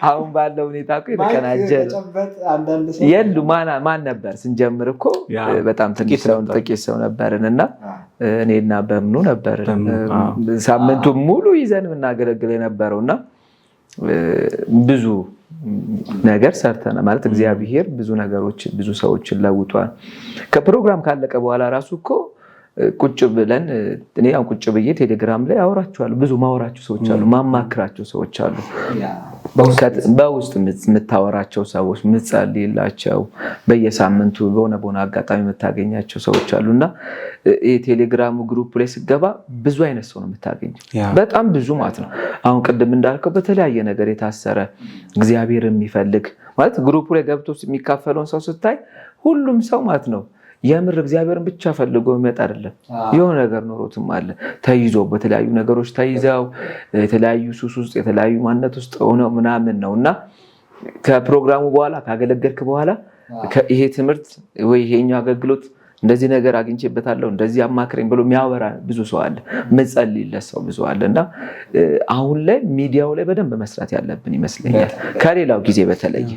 አሁን ባለው ሁኔታ እኮ የተቀናጀ ነው። ተጨበጥ አንዳንድ ሰው የሉ ማን ነበር ስንጀምር እኮ በጣም ትንሽ ጥቂት ሰው ነበር። ጥቂት ሰው ነበርን እና እኔና በምኑ ነበርን በምኑ፣ አዎ። ሳምንቱን ሙሉ ይዘን የምናገለግል የነበረው። እና ብዙ ነገር ሰርተናል ማለት እግዚአብሔር ብዙ ነገሮች ብዙ ሰዎችን ለውጧል። ከፕሮግራም ካለቀ በኋላ ራሱ እኮ ቁጭ ብለን፣ እኔ አሁን ቁጭ ብዬ ቴሌግራም ላይ አወራቸዋለሁ። ብዙ ማወራቸው ሰዎች አሉ፣ ማማክራቸው ሰዎች አሉ። በውስጥ የምታወራቸው ሰዎች፣ የምትጸልይላቸው፣ በየሳምንቱ በሆነ በሆነ አጋጣሚ የምታገኛቸው ሰዎች አሉ። እና የቴሌግራሙ group ላይ ስገባ ብዙ አይነት ሰው ነው የምታገኘው። በጣም ብዙ ማለት ነው። አሁን ቅድም እንዳልከው በተለያየ ነገር የታሰረ፣ እግዚአብሔር የሚፈልግ፣ ማለት group ላይ ገብቶ የሚካፈለውን ሰው ስታይ ሁሉም ሰው ማለት ነው የምር እግዚአብሔርን ብቻ ፈልጎ የሚመጣ አይደለም። የሆነ ነገር ኖሮትም አለ። ተይዞ፣ በተለያዩ ነገሮች ተይዘው፣ የተለያዩ ሱስ ውስጥ፣ የተለያዩ ማንነት ውስጥ ሆነው ምናምን ነው። እና ከፕሮግራሙ በኋላ፣ ካገለገልክ በኋላ ይሄ ትምህርት ወይ ይሄኛው አገልግሎት እንደዚህ ነገር አግኝቼበታለሁ፣ እንደዚህ አማክረኝ ብሎ የሚያወራ ብዙ ሰው አለ። መጸልይለት ሰው ብዙ አለ። እና አሁን ላይ ሚዲያው ላይ በደንብ መስራት ያለብን ይመስለኛል ከሌላው ጊዜ በተለየ።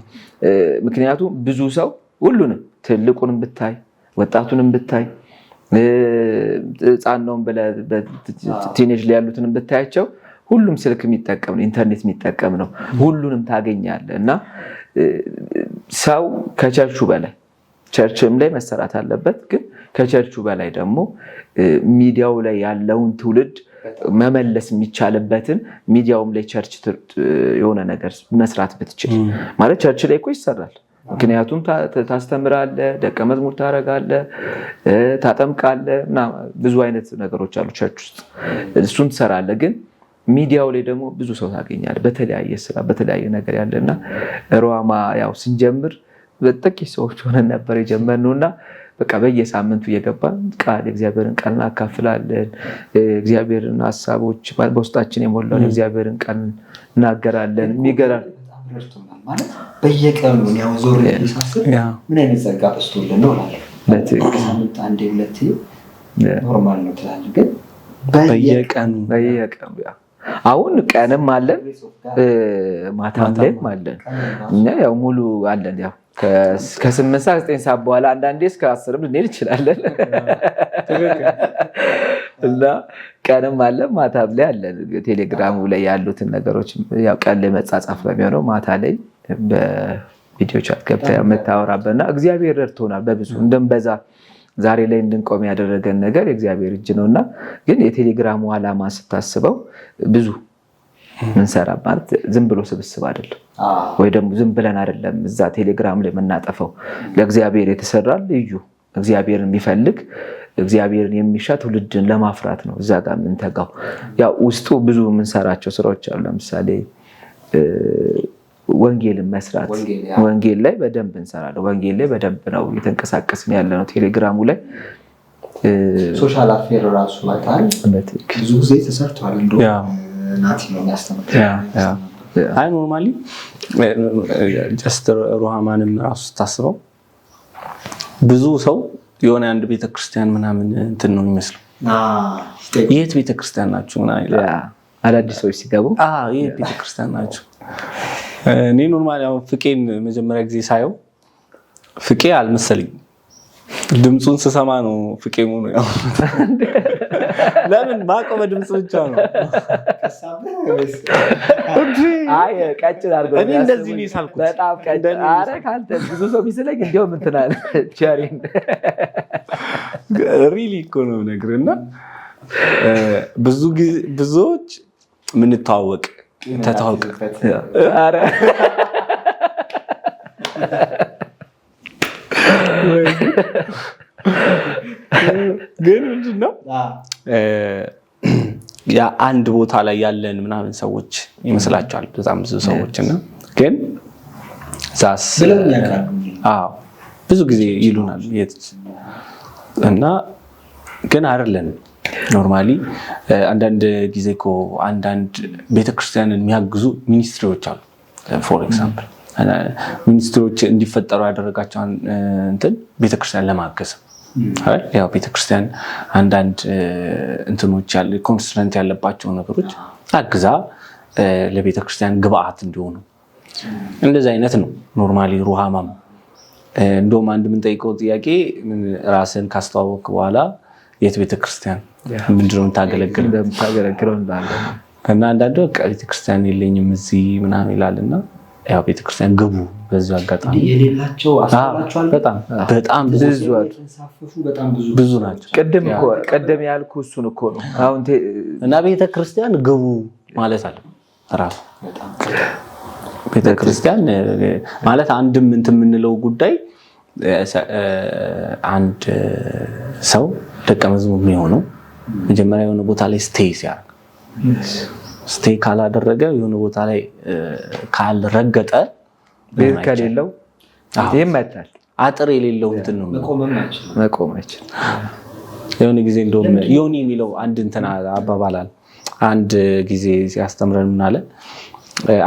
ምክንያቱም ብዙ ሰው ሁሉንም፣ ትልቁንም ብታይ፣ ወጣቱንም ብታይ፣ ህፃን ነውም teenage ላይ ያሉትንም ብታያቸው ሁሉም ስልክ የሚጠቀም ነው፣ ኢንተርኔት የሚጠቀም ነው። ሁሉንም ታገኛለህ። እና ሰው ከቸርቹ በላይ፣ church ም ላይ መሰራት አለበት፣ ግን ከቸርቹ በላይ ደግሞ ሚዲያው ላይ ያለውን ትውልድ መመለስ የሚቻልበትን ሚዲያውም ላይ church የሆነ ነገር መስራት ብትችል። ማለት church ላይ እኮ ይሰራል። ምክንያቱም ታስተምራለህ፣ ደቀ መዝሙር ታደርጋለህ፣ ታጠምቃለህ፣ ብዙ አይነት ነገሮች አሉ church ውስጥ፣ እሱን ትሰራለህ። ግን ሚዲያው ላይ ደግሞ ብዙ ሰው ታገኛለህ፣ በተለያየ ስራ በተለያየ ነገር ያለ። እና ሩሃማ ያው ስንጀምር ጥቂት ሰዎች ሆነን ነበር የጀመርነው። እና በቃ በየሳምንቱ እየገባን ቃል፣ የእግዚአብሔርን ቃል እናካፍላለን። እግዚአብሔርን ሀሳቦች፣ በውስጣችን የሞላውን የእግዚአብሔርን ቃል እናገራለን። የሚገራል ረድቶናል ማለት በየቀኑ ያው ዞር ሳስብ ምን አይነት ጸጋ በዝቶልን ነው እላለሁ። ሳምንት አንዴ ሁለቴ normal ነው ትላለህ፣ ግን በየቀኑ። በየቀኑ። አሁን ቀንም አለን፣ ማታም ላይም አለን። እኛ ያው ሙሉ አለን። ያው ከ8 ሰዓት 9 ሰዓት በኋላ አንዳንዴ እስከ 10ም ልንሄድ እንችላለን። እና ቀንም አለን፣ ማታም ላይ አለን። ቴሌግራሙ ላይ ያሉትን ነገሮች ያው ቀን ላይ መጻጻፍ በሚሆነው ማታ ላይ በ video chat ገብተህ የምታወራበት። እና እግዚአብሔር ረድቶናል በብዙ። እንደንበዛ ዛሬ ላይ እንድንቆም ያደረገን ነገር የእግዚአብሔር እጅ ነው። እና ግን የቴሌግራሙ ዓላማ ስታስበው ብዙ ምንሰራ ማለት ዝም ብሎ ስብስብ አይደለም፣ ወይ ደግሞ ዝም ብለን አይደለም እዛ ቴሌግራም ላይ የምናጠፈው። ለእግዚአብሔር የተሰራ፣ ልዩ እግዚአብሔርን የሚፈልግ፣ እግዚአብሔርን የሚሻ ትውልድን ለማፍራት ነው እዛ ጋር የምንተጋው። ያው ውስጡ ብዙ የምንሰራቸው ስራዎች አሉ። ለምሳሌ ወንጌልን መስራት፣ ወንጌል ላይ በደንብ እንሰራለን። ወንጌል ላይ በደንብ ነው እየተንቀሳቀስን ያለ ነው ቴሌግራሙ ላይ። Social affair ራሱ አይተሃል፣ ብዙ ጊዜ ተሰርቷል። እንደውም ናቲ ነው የሚያስተምር። አይ normally just ሩሃማንም ራሱ ስታስበው ብዙ ሰው የሆነ አንድ ቤተክርስቲያን ምናምን እንትን ነው የሚመስለው። የት ቤተክርስቲያን ናችሁ ምናምን ይላል። አዳዲስ ሰዎች ሲገቡ የት ቤተክርስቲያን ናችሁ? እኔ normally አሁን ፍቄን መጀመሪያ ጊዜ ሳየው ፍቄ አልመሰለኝም። ድምፁን ስሰማ ነው ፍቄ መሆኑ። ያው ለምን ማቆመ ድምፅ ብቻ ነው። አይ ቀጭን አድርገው እኔ እንደዚህ ነው የሳልኩት። በጣም ቀጭን። ኧረ ከአንተ ብዙ ሰው ቢስለኝ እንዲያውም እንትን አለ ቸሪን Really እኮ ነው የምነግርህ። እና ብዙ ጊዜ ብዙዎች የምንተዋወቅ ተተዋወቅ ኧረ ግን ምንድን ነው ያ አንድ ቦታ ላይ ያለን ምናምን ሰዎች ይመስላቸዋል በጣም ብዙ ሰዎች። እና ግን ዛስ ብለውኝ ያውቃሉ። አዎ ብዙ ጊዜ ይሉናል የት እና ግን አይደለንም። Normally አንዳንድ ጊዜ እኮ አንዳንድ ቤተክርስቲያንን የሚያግዙ ministry ዎች አሉ። For example ministry ዎች እንዲፈጠሩ ያደረጋቸው እንትን ቤተክርስቲያን ለማገዝ፣ ያው ቤተክርስቲያን አንዳንድ እንትኖች ያለ constraint ያለባቸው ነገሮች አግዛ ለቤተክርስቲያን ግብአት እንዲሆኑ እንደዚህ አይነት ነው። Normally ሩሃማም እንደውም አንድ የምንጠይቀው ጥያቄ ራስን ካስተዋወቅ በኋላ የት ቤተክርስቲያን ምንድነው የምታገለግለው እንደምታገለግለው እንላለን። እና አንዳንዱ በቃ ቤተክርስቲያን የለኝም እዚህ ምናምን ይላል። እና ያው ቤተክርስቲያን ግቡ በዚሁ አጋጣሚ። የሌላቸው አስተውላችኋል? በጣም በጣም ብዙ ብዙ አሉ። የተንሳፈፉ በጣም ብዙ ብዙ ናቸው። ቅድም እኮ ቅድም ያልኩ እሱን እኮ ነው። አሁን እና ቤተክርስቲያን ግቡ ማለት አለ ራሱ ቤተክርስቲያን ማለት አንድም እንትን የምንለው ጉዳይ አንድ ሰው ደቀ መዝሙር የሚሆነው መጀመሪያ የሆነ ቦታ ላይ stay ሲያደርግ፣ stay ካላደረገ፣ የሆነ ቦታ ላይ ካልረገጠ ቤት ከሌለው ይመታል። አጥር የሌለው እንትን ነው። መቆምም አይችልም። መቆም አይችልም። የሆነ ጊዜ እንደውም ዮኒ የሚለው አንድ እንትን አባባል አለ። አንድ ጊዜ ሲያስተምረን ምን አለ?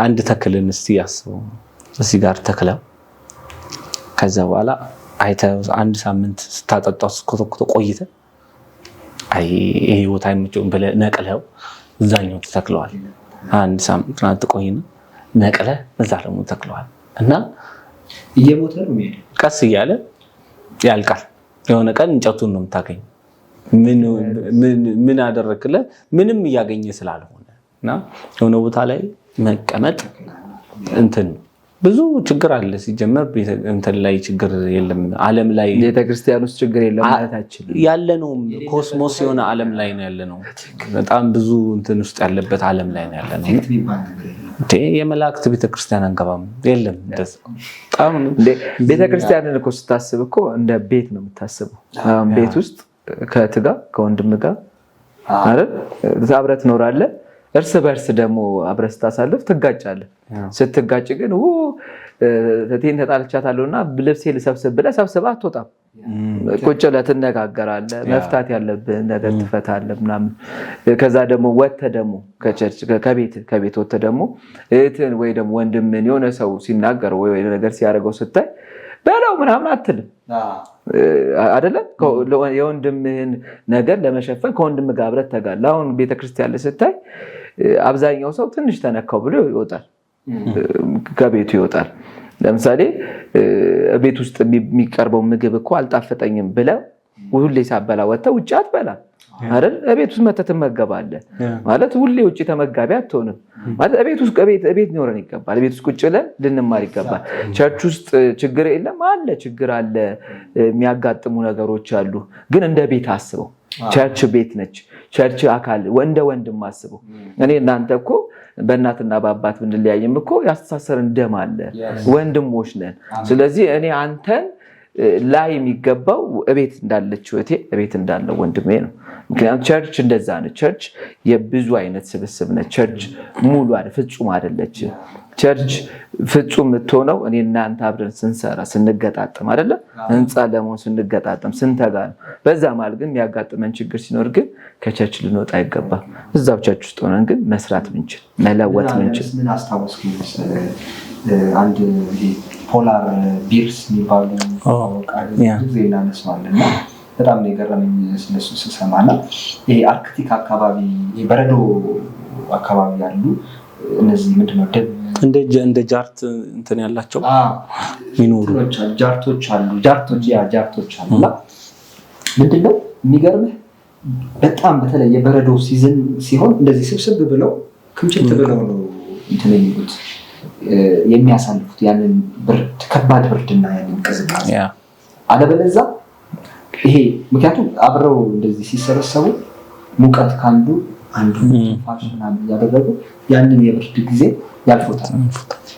አንድ ተክልን እስቲ ያስበው፣ እዚህ ጋር ተክለው ከዛ በኋላ አይተህ አንድ ሳምንት ስታጠጣው ስትኮተኩተው ቆይተህ አይ ይሄ ቦታ አይመቸውም ብለህ ነቅለው እዛኛው ተተክለዋል። አንድ ሳምንት ምናምን ትቆይና ነቅለህ እዛ ደግሞ ተክለዋል እና እየሞተ ነው የሚሄደው። ቀስ እያለ ያልቃል። የሆነ ቀን እንጨቱን ነው የምታገኘው። ምን አደረክለት? ምንም እያገኘ ስላልሆነ። እና የሆነ ቦታ ላይ መቀመጥ እንትን ብዙ ችግር አለ። ሲጀመር እንትን ላይ ችግር የለም ዓለም ላይ። ቤተክርስቲያን ውስጥ ችግር የለም ማለት አይችልም። ያለነው cosmos የሆነ ዓለም ላይ ነው ያለነው። በጣም ብዙ እንትን ውስጥ ያለበት ዓለም ላይ ነው ያለነው። Effect የሚባል ነገር የለም። እንዴ የመላእክት ቤተክርስቲያን አንገባም። የለም እንደዛ በጣም ነው። እንዴ ቤተክርስቲያንን እኮ ስታስብ እኮ እንደ ቤት ነው የምታስበው። አሁን ቤት ውስጥ ከእህት ጋር ከወንድም ጋር አይደል አብረህ ትኖራለህ። እርስ በርስ ደግሞ አብረህ ስታሳልፍ ትጋጫለህ። ስትጋጭ ግን እህቴን ተጣልቻታለሁና ልብሴ ልሰብስብ ብለህ ሰብስበህ አትወጣም። ቁጭ ብለህ ትነጋገራለህ። መፍታት ያለብህን ነገር ትፈታለህ ምናምን። ከዛ ደግሞ ወጥተህ ደግሞ ከ church ከቤት ወጥተህ ደግሞ እህትህን ወይ ደግሞ ወንድምህን የሆነ ሰው ሲናገር ወይ የሆነ ነገር ሲያደርገው ስታይ በለው ምናምን አትልም። አይደለ? የወንድምህን ነገር ለመሸፈን ከወንድምህ ጋር አብረህ ትተጋለህ። አሁን ቤተክርስቲያን ላይ ስታይ አብዛኛው ሰው ትንሽ ተነካው ብሎ ይወጣል፣ ከቤቱ ይወጣል። ለምሳሌ ቤት ውስጥ የሚቀርበው ምግብ እኮ አልጣፈጠኝም ብለህ ሁሌ ሳበላ ወጥተህ ውጭ አትበላም አይደል? እቤት ውስጥ መተህ ትመገባለህ። ማለት ሁሌ ውጭ ተመጋቢ አትሆንም። ማለት እቤት ውስጥ እቤት ሊኖረን ይገባል። እቤት ውስጥ ቁጭ ብለን ልንማር ይገባል። Church ውስጥ ችግር የለም አለ፣ ችግር አለ፣ የሚያጋጥሙ ነገሮች አሉ። ግን እንደ ቤት አስበው። Church ቤት ነች። Church አካል እንደ ወንድም አስበው። እኔ እናንተ እኮ በእናትና በአባት ብንለያይም እኮ ያስተሳሰረን ደም አለ፣ ወንድሞች ነን። ስለዚህ እኔ አንተን ላይ የሚገባው እቤት እንዳለችው እህቴ፣ እቤት እንዳለው ወንድሜ ነው። ምክንያቱም church እንደዛ ነች። Church የብዙ አይነት ስብስብ ነች። Church ሙሉ ፍጹም አይደለች። Church ፍጹም የምትሆነው እኔ እናንተ አብረን ስንሰራ ስንገጣጠም አይደለ? ህንፃ ለመሆን ስንገጣጠም ስንተጋ ነው። በዛ መሀል ግን የሚያጋጥመን ችግር ሲኖር ግን ከ church ልንወጣ አይገባም። እዛው church ውስጥ ሆነን ግን መስራት ብንችል፣ መለወጥ ብንችል። ምን አስታወስኩኝ መሰለህ? አንድ ይሄ polar bears የሚባሉ ብዙ ጊዜ እናነሳዋለን እና በጣም ነው የገረመኝ ስለሱ ስሰማ። እና ይሄ አርክቲክ አካባቢ፣ ይሄ በረዶ አካባቢ ያሉ እነዚህ ምንድነው ደብ እንደ ጃርት እንትን ያላቸው የሚኖሩ እንትኖች አሉ፣ ጃርቶች አሉ፣ ጃርቶች፣ yeah፣ ጃርቶች አሉ። እና ምንድነው የሚገርምህ፣ በጣም በተለይ የበረዶ season ሲሆን እንደዚህ ስብስብ ብለው፣ ክምችት ብለው ነው እንትን የሚሉት፣ የሚያሳልፉት ያንን ብርድ፣ ከባድ ብርድና ያንን ቅዝቃዜ። አለበለዛ ይሄ ምክንያቱም አብረው እንደዚህ ሲሰበሰቡ ሙቀት ከአንዱ አንዱ ትንፋሽ ምናምን እያደረጉ ያንን የብርድ ጊዜ ያልፉታል።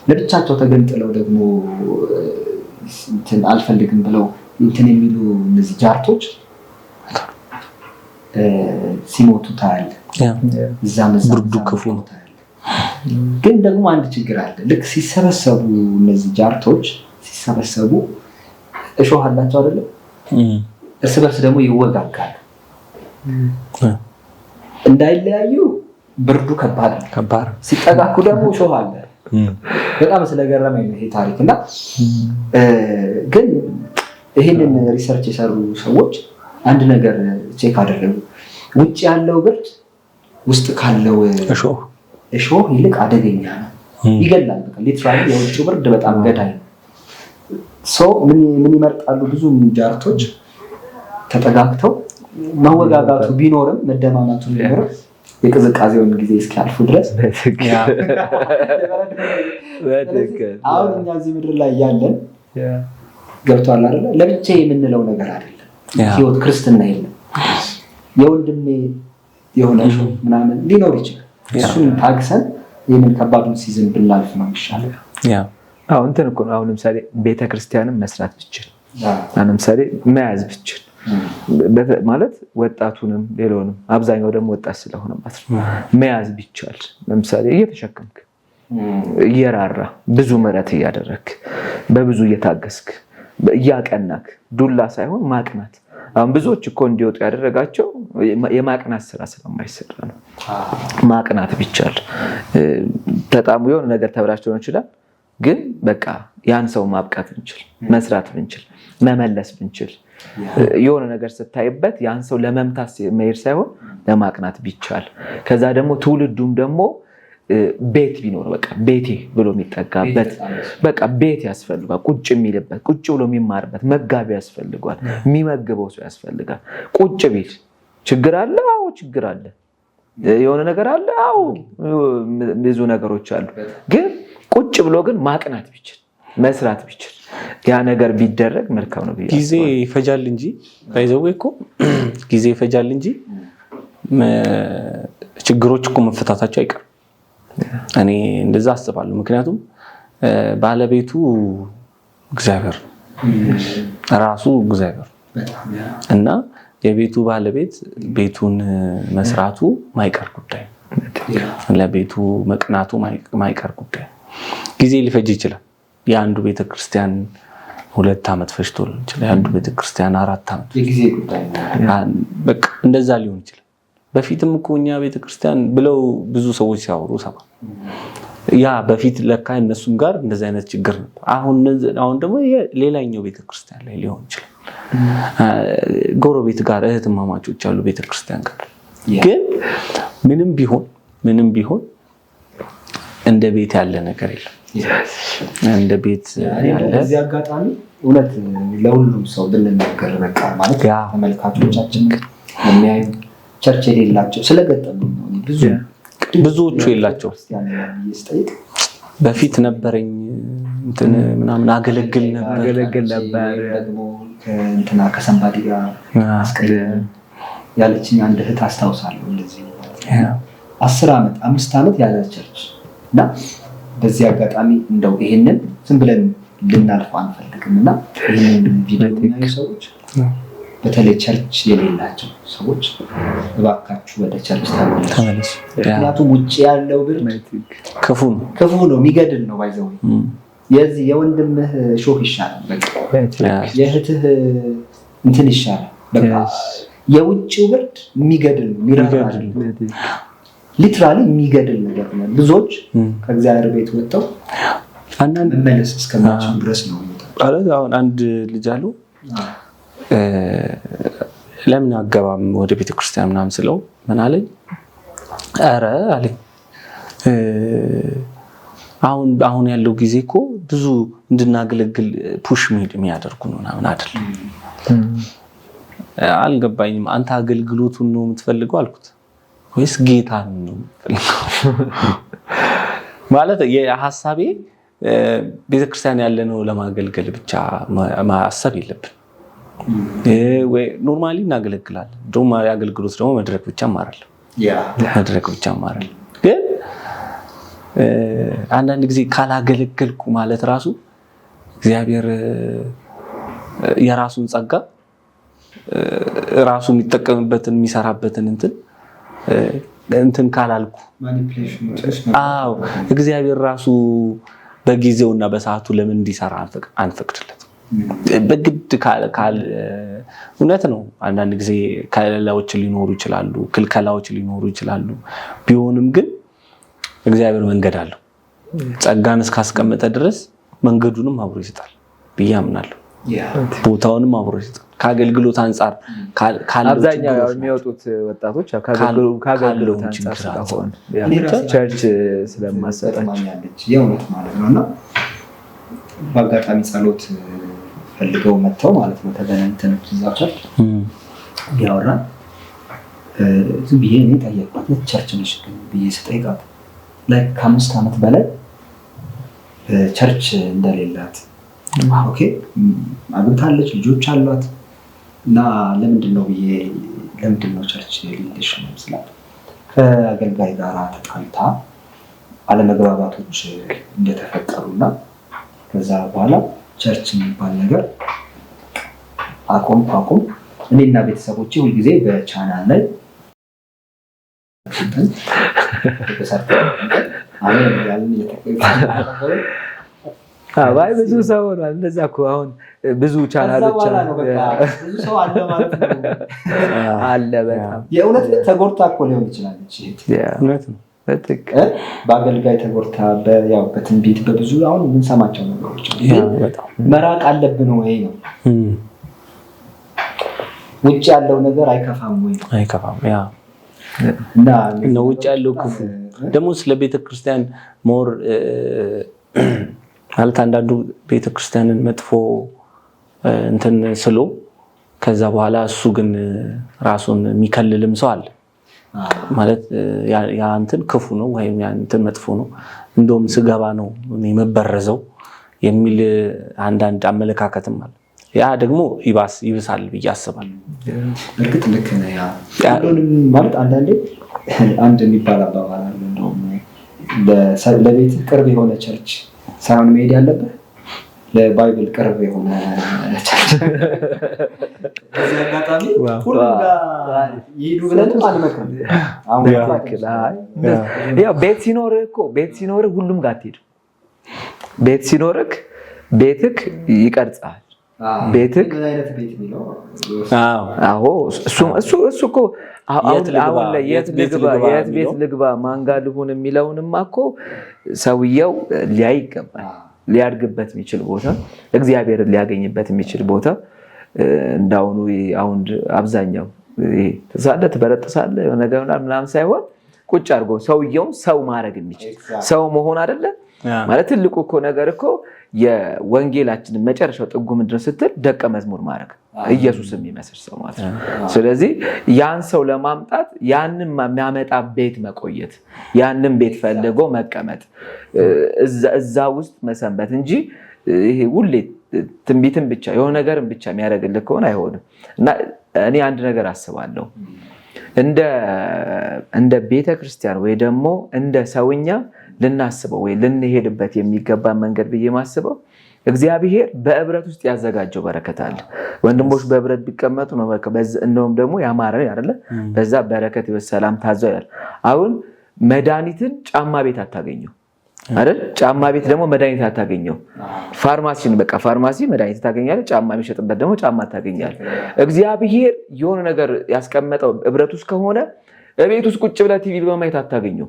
ለብቻቸው ተገንጥለው ደግሞ እንትን አልፈልግም ብለው እንትን የሚሉ እነዚህ ጃርቶች ሲሞቱ ታያለህ። እዛም እዛም ብርዱ እዛም ክፉ ነው። ታያለህ። ግን ደግሞ አንድ ችግር አለ። ልክ ሲሰበሰቡ፣ እነዚህ ጃርቶች ሲሰበሰቡ እሾህ አላቸው አይደለም? እርስ በርስ ደግሞ ይወጋጋሉ። እንዳይለያዩ ብርዱ ከባድ ነው። ከባድ። ሲጠጋኩ ደግሞ እሾህ አለ። በጣም ስለገረመኝ ነው ይሄ ታሪክ። እና ግን ይህንን research የሰሩ ሰዎች አንድ ነገር check አደረጉ። ውጭ ያለው ብርድ ውስጥ ካለው እሾህ እሾህ ይልቅ አደገኛ ነው፣ ይገላል። በቃ literally የውጭው ብርድ በጣም ገዳይ ነው። So ምን ምን ይመርጣሉ? ብዙ ጃርቶች ተጠጋግተው መወጋጋቱ ቢኖርም፣ መደማማቱ ቢኖርም የቅዝቃዜውን ጊዜ እስኪያልፉ ድረስ። አሁን እኛ እዚህ ምድር ላይ ያለን ገብቷል አይደለ? ለብቻ የምንለው ነገር አይደለም። ህይወት ክርስትና የለም። የወንድሜ የሆነ እሾህ ምናምን ሊኖር ይችላል። እሱን ታግሰን ይህንን ከባዱን season ብናልፍ ነው የሚሻለው። አዎ፣ እንትን እኮ ነው። አሁን ለምሳሌ ቤተክርስቲያንን መስራት ብችል፣ አሁን ለምሳሌ መያዝ ብችል ማለት ወጣቱንም ሌላውንም፣ አብዛኛው ደግሞ ወጣት ስለሆነ ማለት ነው፣ መያዝ ቢቻል፣ ለምሳሌ እየተሸከምክ፣ እየራራ፣ ብዙ ምሕረት እያደረግክ፣ በብዙ እየታገስክ፣ እያቀናክ፣ ዱላ ሳይሆን ማቅናት። አሁን ብዙዎች እኮ እንዲወጡ ያደረጋቸው የማቅናት ስራ ስለማይሰራ ነው። ማቅናት ቢቻል፣ ተጣሙ የሆነ ነገር ተብላሽቶ ሊሆን ይችላል፣ ግን በቃ ያን ሰው ማብቃት ብንችል፣ መስራት ብንችል፣ መመለስ ብንችል፣ የሆነ ነገር ስታይበት ያን ሰው ለመምታት መሄድ ሳይሆን ለማቅናት ቢቻል፣ ከዛ ደግሞ ትውልዱም ደግሞ ቤት ቢኖር፣ በቃ ቤቴ ብሎ የሚጠጋበት በቃ ቤት ያስፈልጓል። ቁጭ የሚልበት፣ ቁጭ ብሎ የሚማርበት መጋቢ ያስፈልጓል። የሚመግበው ሰው ያስፈልጋል። ቁጭ ቢል ችግር አለ? አዎ ችግር አለ። የሆነ ነገር አለ? አዎ ብዙ ነገሮች አሉ። ግን ቁጭ ብሎ ግን ማቅናት ቢችል፣ መስራት ቢችል፣ ያ ነገር ቢደረግ መልካም ነው ብዬ ጊዜ ይፈጃል እንጂ፣ by the way እኮ ጊዜ ይፈጃል እንጂ ችግሮች እኮ መፈታታቸው አይቀርም። እኔ እንደዛ አስባለሁ። ምክንያቱም ባለቤቱ እግዚአብሔር ራሱ እግዚአብሔር እና የቤቱ ባለቤት ቤቱን መስራቱ ማይቀር ጉዳይ፣ ለቤቱ መቅናቱ ማይቀር ጉዳይ። ጊዜ ሊፈጅ ይችላል። የአንዱ ቤተክርስቲያን 2 ዓመት ፈጅቶ ሊሆን ይችላል። የአንዱ ቤተክርስቲያን 4 ዓመት፣ የጊዜ ጉዳይ። በቃ እንደዛ ሊሆን ይችላል። በፊትም እኮ እኛ ቤተክርስቲያን ብለው ብዙ ሰዎች ሲያወሩ ሰማ። ያ በፊት ለካ እነሱም ጋር እንደዚህ አይነት ችግር ነበር። አሁን ደግሞ ሌላኛው ቤተክርስቲያን ላይ ሊሆን ይችላል። ጎረቤት ጋር፣ እህትማማቾች ያሉ ቤተክርስቲያን ጋር ግን ምንም ቢሆን እንደ ቤት ያለ ነገር የለም። እንደ ቤት ያለ በዚህ አጋጣሚ እውነት ለሁሉም ሰው ብንናገር፣ በቃ ማለት ተመልካቾቻችን የሚያዩ church የሌላቸው ስለገጠሙ ነው ብዙ ብዙዎቹ የላቸው ክርስቲያን ስጠይቅ በፊት ነበረኝ እንትን ምናምን አገለግል ነበር። አገለግል ነበር። ወይም ደግሞ ከእንትና ከ somebody ጋር አስቀየመኝ ያለችኝ አንድ እህት አስታውሳለሁ። እንደዚህ 10 ዓመት፣ 5 ዓመት ያለ church። እና በዚህ አጋጣሚ እንደው ይሄንን ዝም ብለን ልናልፈው አንፈልግም እና ይህንን ቪዲዮ የሚያዩ ሰዎች፣ በተለይ church የሌላቸው ሰዎች፣ እባካችሁ ወደ church ተመለሱ። ተመለሱ። ምክንያቱም ውጭ ያለው ብርድ ክፉ ነው። ክፉ ነው፣ የሚገድል ነው። By the way የዚህ የወንድምህ ሾህ ይሻላል፣ በቃ የእህትህ እንትን ይሻላል። በቃ የውጭው ብርድ የሚገድል ነው፣ የሚራራ አይደለም። Literally የሚገድል ነገር ነው። ብዙዎች ከእግዚአብሔር ቤት ወጥተው መመለስ እስከማይችሉ ድረስ ነው። አሁን አንድ ልጅ አሉ፣ ለምን አገባም ወደ ቤተክርስቲያን ምናምን ስለው ምን አለኝ፣ ኧረ አለኝ አሁን ያለው ጊዜ እኮ ብዙ እንድናገለግል push የሚያደርጉ ነው ምናምን አይደለም። አልገባኝም። አንተ አገልግሎቱን ነው የምትፈልገው አልኩት ወይስ ጌታን ነው የምትፈልገው? ማለት የሀሳቤ ቤተክርስቲያን ያለነው ለማገልገል ብቻ ማሰብ የለብን። Normally እናገለግላለን። Normally አገልግሎት ደግሞ መድረክ ብቻ አይደለም፣ መድረክ ብቻ አይደለም። ግን አንዳንድ ጊዜ ካላገለገልኩ ማለት ራሱ እግዚአብሔር የራሱን ጸጋ ራሱ የሚጠቀምበትን የሚሰራበትን እንትን ካላልኩ፣ አዎ እግዚአብሔር ራሱ በጊዜውና በሰዓቱ ለምን እንዲሰራ አንፈቅድለትም? በግድ ካል እውነት ነው። አንዳንድ ጊዜ ከለላዎች ሊኖሩ ይችላሉ፣ ክልከላዎች ሊኖሩ ይችላሉ። ቢሆንም ግን እግዚአብሔር መንገድ አለው። ጸጋን እስካስቀመጠ ድረስ መንገዱንም አብሮ ይሰጣል ብዬ አምናለሁ። ቦታውንም አብሮ ይሰጣል። ከአገልግሎት አንጻር አብዛኛው የሚወጡት ወጣቶች ከአገልግሎት አንጻር ስለሆነ church ስለማሰጣቸው የእውነት ማለት ነው። እና በአጋጣሚ ጸሎት ፈልገው መጥተው ማለት ነው ተገናኝተን እዛ church እያወራን ዝም ብዬ እኔ ጠየቅኳት። የት church ነሽ ግን ብዬ ስጠይቃት ላይ ከ5 ዓመት በላይ church እንደሌላት፣ okay አግብታለች፣ ልጆች አሏት። እና ለምንድን ነው ብዬ ለምንድን ነው church የሌለሽ ስላት ከአገልጋይ ጋር ተጣልታ አለመግባባቶች እንደተፈጠሩና ከዛ በኋላ church የሚባል ነገር አቆም እኔና ቤተሰቦቼ ሁልጊዜ በቻናል ላይ ባይ ብዙ ሰው ሆኗል። እንደዛ እኮ አሁን ብዙ ቻናሎች ብዙ ሰው አለ ማለት ነው አለ። በጣም የእውነት ተጎድታ እኮ ሊሆን ይችላል። እውነት ነው። በአገልጋይ ተጎድታ ያው በትንቢት በብዙ አሁን የምንሰማቸው ነገሮች መራቅ አለብን ወይ ነው። ውጭ ያለው ነገር አይከፋም ወይ? አይከፋም። ያ እና ውጭ ያለው ክፉ ደግሞ ስለ ቤተክርስቲያን more ማለት አንዳንዱ ቤተክርስቲያንን መጥፎ እንትን ስሎ ከዛ በኋላ እሱ ግን ራሱን የሚከልልም ሰው አለ። ማለት ያ እንትን ክፉ ነው ወይም ያ እንትን መጥፎ ነው፣ እንደውም ስገባ ነው የምበረዘው የሚል አንዳንድ አመለካከትም አለ። ያ ደግሞ ይብሳል ብዬ አስባለሁ። እርግጥ ልክ ነህ። ያ ሁሉንም ማለት አንዳንዴ አንድ የሚባል አባባል አለ፣ እንደውም ለቤት ቅርብ የሆነ church ሳይሆን መሄድ ያለብህ ለ Bible ቅርብ የሆነ church። በዚህ አጋጣሚ ሁሉም ጋር ይሄዱ ብለንም አንመክርም። ያው ቤት ሲኖርህ እኮ ቤት ሲኖርህ ሁሉም ጋር አትሄድም። ቤት ሲኖርህ ቤትህ ይቀርጻል። ቤትህ ምን አይነት ቤት የሚለው? አዎ እሱ እሱ እኮ አሁን ላይ የት ልግባ የት ቤት ልግባ ማን ጋር ልሁን የሚለውንማ እኮ ሰውየው ሊያይ ይገባል። ሊያድግበት የሚችል ቦታ፣ እግዚአብሔርን ሊያገኝበት የሚችል ቦታ እንዳሁኑ አሁን አብዛኛው ይሄ ትሳለህ ትበረጥሳለህ የሆነ ነገር ምናምን ሳይሆን ቁጭ አድርጎ ሰውየውን ሰው ማድረግ የሚችል ሰው መሆን አይደለ ማለት ትልቁ እኮ ነገር እኮ የወንጌላችንን መጨረሻው ጥጉ ምንድነው ስትል ደቀ መዝሙር ማድረግ ኢየሱስ የሚመስል ሰው ማለት ነው። ስለዚህ ያን ሰው ለማምጣት ያንን የሚያመጣ ቤት መቆየት፣ ያንን ቤት ፈልጎ መቀመጥ፣ እዛ ውስጥ መሰንበት እንጂ ይሄ ሁሌ ትንቢትን ብቻ የሆነ ነገርን ብቻ የሚያደርግልህ ከሆነ አይሆንም። እና እኔ አንድ ነገር አስባለሁ፣ እንደ ቤተክርስቲያን ወይ ደግሞ እንደ ሰውኛ ልናስበው ወይ ልንሄድበት የሚገባ መንገድ ብዬ ማስበው እግዚአብሔር በህብረት ውስጥ ያዘጋጀው በረከት አለ። ወንድሞች በህብረት ቢቀመጡ ነው እንደውም ደግሞ ያማረ አይደለ? በዛ በረከት በሰላም ታዘው ይላል። አሁን መድኃኒትን ጫማ ቤት አታገኘው አይደል? ጫማ ቤት ደግሞ መድኃኒት አታገኘው። ፋርማሲን በቃ ፋርማሲ መድኃኒት ታገኛለህ፣ ጫማ የሚሸጥበት ደግሞ ጫማ ታገኛለህ። እግዚአብሔር የሆነ ነገር ያስቀመጠው ህብረት ውስጥ ከሆነ ቤት ውስጥ ቁጭ ብለህ ቲቪ በማየት አታገኘው።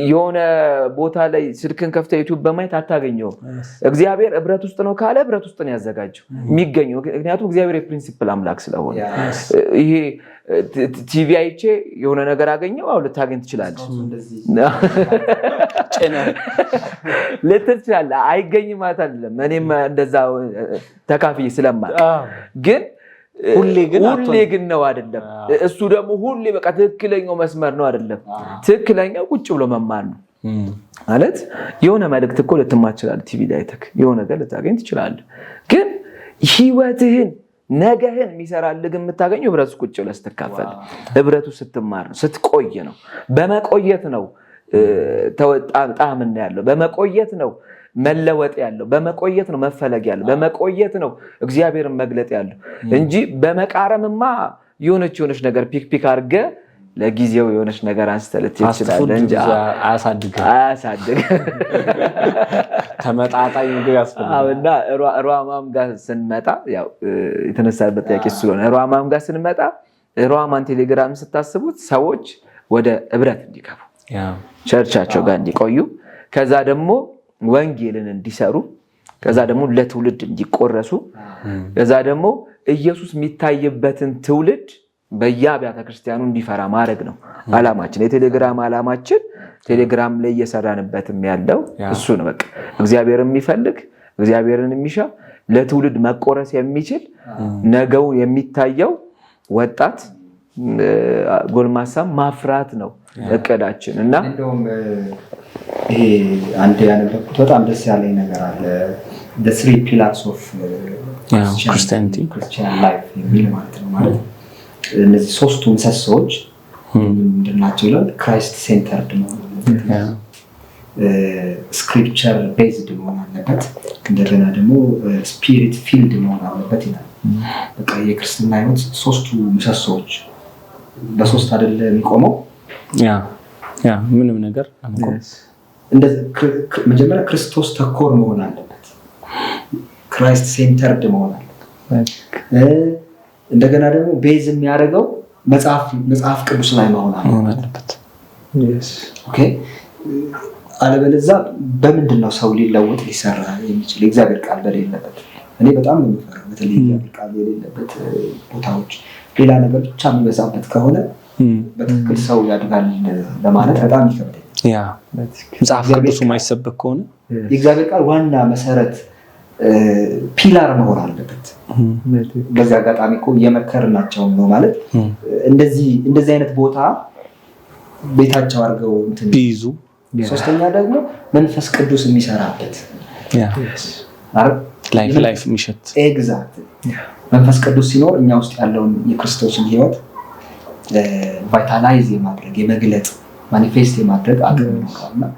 የሆነ ቦታ ላይ ስልክን ከፍተህ ዩቲዩብ በማየት አታገኘውም። እግዚአብሔር ህብረት ውስጥ ነው ካለ ህብረት ውስጥ ነው ያዘጋጀው የሚገኘው። ምክንያቱም እግዚአብሔር የ principle አምላክ ስለሆነ ይሄ ቲቪ አይቼ የሆነ ነገር አገኘው፣ አዎ ልታገኝ ትችላለህ፣ ልትል ትችላለህ። አይገኝም ማለት አይደለም። እኔም እንደዛ ተካፍዬ ስለማውቅ ግን ሁሌ ግን ነው አይደለም። እሱ ደግሞ ሁሌ በቃ ትክክለኛው መስመር ነው አይደለም። ትክክለኛው ቁጭ ብሎ መማር ነው ማለት የሆነ መልእክት እኮ ልትማር ትችላለህ። ቲቪ ላይ አይተህ የሆነ ነገር ልታገኝ ትችላለህ። ግን ህይወትህን ነገህን የሚሰራልህ ግን የምታገኘው ህብረቱ ቁጭ ብለህ ስትካፈል፣ ህብረቱ ስትማር ነው፣ ስትቆይ ነው። በመቆየት ነው ጣዕምና ያለው፣ በመቆየት ነው መለወጥ ያለው፣ በመቆየት ነው መፈለግ ያለው፣ በመቆየት ነው እግዚአብሔርን መግለጥ ያለው እንጂ በመቃረምማ የሆነች ነገር pick pick አድርገህ ለጊዜው የሆነች ነገር አንስተህ ልትሄድ ትችላለህ እንጂ አያሳድግም። ተመጣጣኝ ምግብ ያስፈልጋል። እና ሯማም ጋር ስንመጣ ያው የተነሳበት ጥያቄ ስለሆነ ሯማም ጋር ስንመጣ ሯማን ቴሌግራም ስታስቡት ሰዎች ወደ ህብረት እንዲገቡ ቸርቻቸው ጋር እንዲቆዩ ከዛ ደግሞ ወንጌልን እንዲሰሩ ከዛ ደግሞ ለትውልድ እንዲቆረሱ ከዛ ደግሞ ኢየሱስ የሚታይበትን ትውልድ በየአብያተ ክርስቲያኑ እንዲፈራ ማድረግ ነው አላማችን። የቴሌግራም አላማችን ቴሌግራም ላይ እየሰራንበትም ያለው እሱ ነው። በቃ እግዚአብሔርን የሚፈልግ እግዚአብሔርን የሚሻ ለትውልድ መቆረስ የሚችል ነገው የሚታየው ወጣት ጎልማሳ ማፍራት ነው እቅዳችን። እና እንደውም ይሄ አንድ ያነበብኩት በጣም ደስ ያለኝ ነገር አለ። The three pillars of Christianity Christian life የሚል ማለት ነው። ማለት እነዚህ ሶስቱ ምሰሶዎች ምንድን ናቸው ይላል። Christ centered መሆን አለበት፣ scripture based መሆን አለበት፣ እንደገና ደግሞ spirit filled መሆን አለበት ይላል። በቃ የክርስትና ህይወት ሶስቱ ምሰሶዎች በሶስት አይደለ የሚቆመው? Yeah ምንም ነገር መጀመሪያ ክርስቶስ ተኮር መሆን አለበት። Christ centered መሆን አለበት። እንደገና ደግሞ base የሚያደርገው መጽሐፍ ቅዱስ ላይ መሆን አለበት። Okay፣ አለበለዚያ በምንድን ነው ሰው ሊለወጥ ሊሰራ የሚችል የእግዚአብሔር ቃል በሌለበት? እኔ በጣም ነው የምፈራው። በተለይ የእግዚአብሔር ቃል የሌለበት ቦታዎች ሌላ ነገር ብቻ የሚበዛበት ከሆነ በትክክል ሰው ያድጋል ለማለት በጣም ይከብዳል። መጽሐፍ ቅዱሱ የማይሰበክ ከሆነ የእግዚአብሔር ቃል ዋና መሰረት pillar መሆን አለበት። በዚህ አጋጣሚ እኮ እየመከርናቸው ነው ማለት እንደዚህ አይነት ቦታ ቤታቸው አድርገው ቢይዙ። ሶስተኛ ደግሞ መንፈስ ቅዱስ የሚሰራበት life የሚሸት። Exact፣ መንፈስ ቅዱስ ሲኖር እኛ ውስጥ ያለውን የክርስቶስን ህይወት vitalize የማድረግ፣ የመግለጽ፣ manifest የማድረግ አቅም ይኖራል።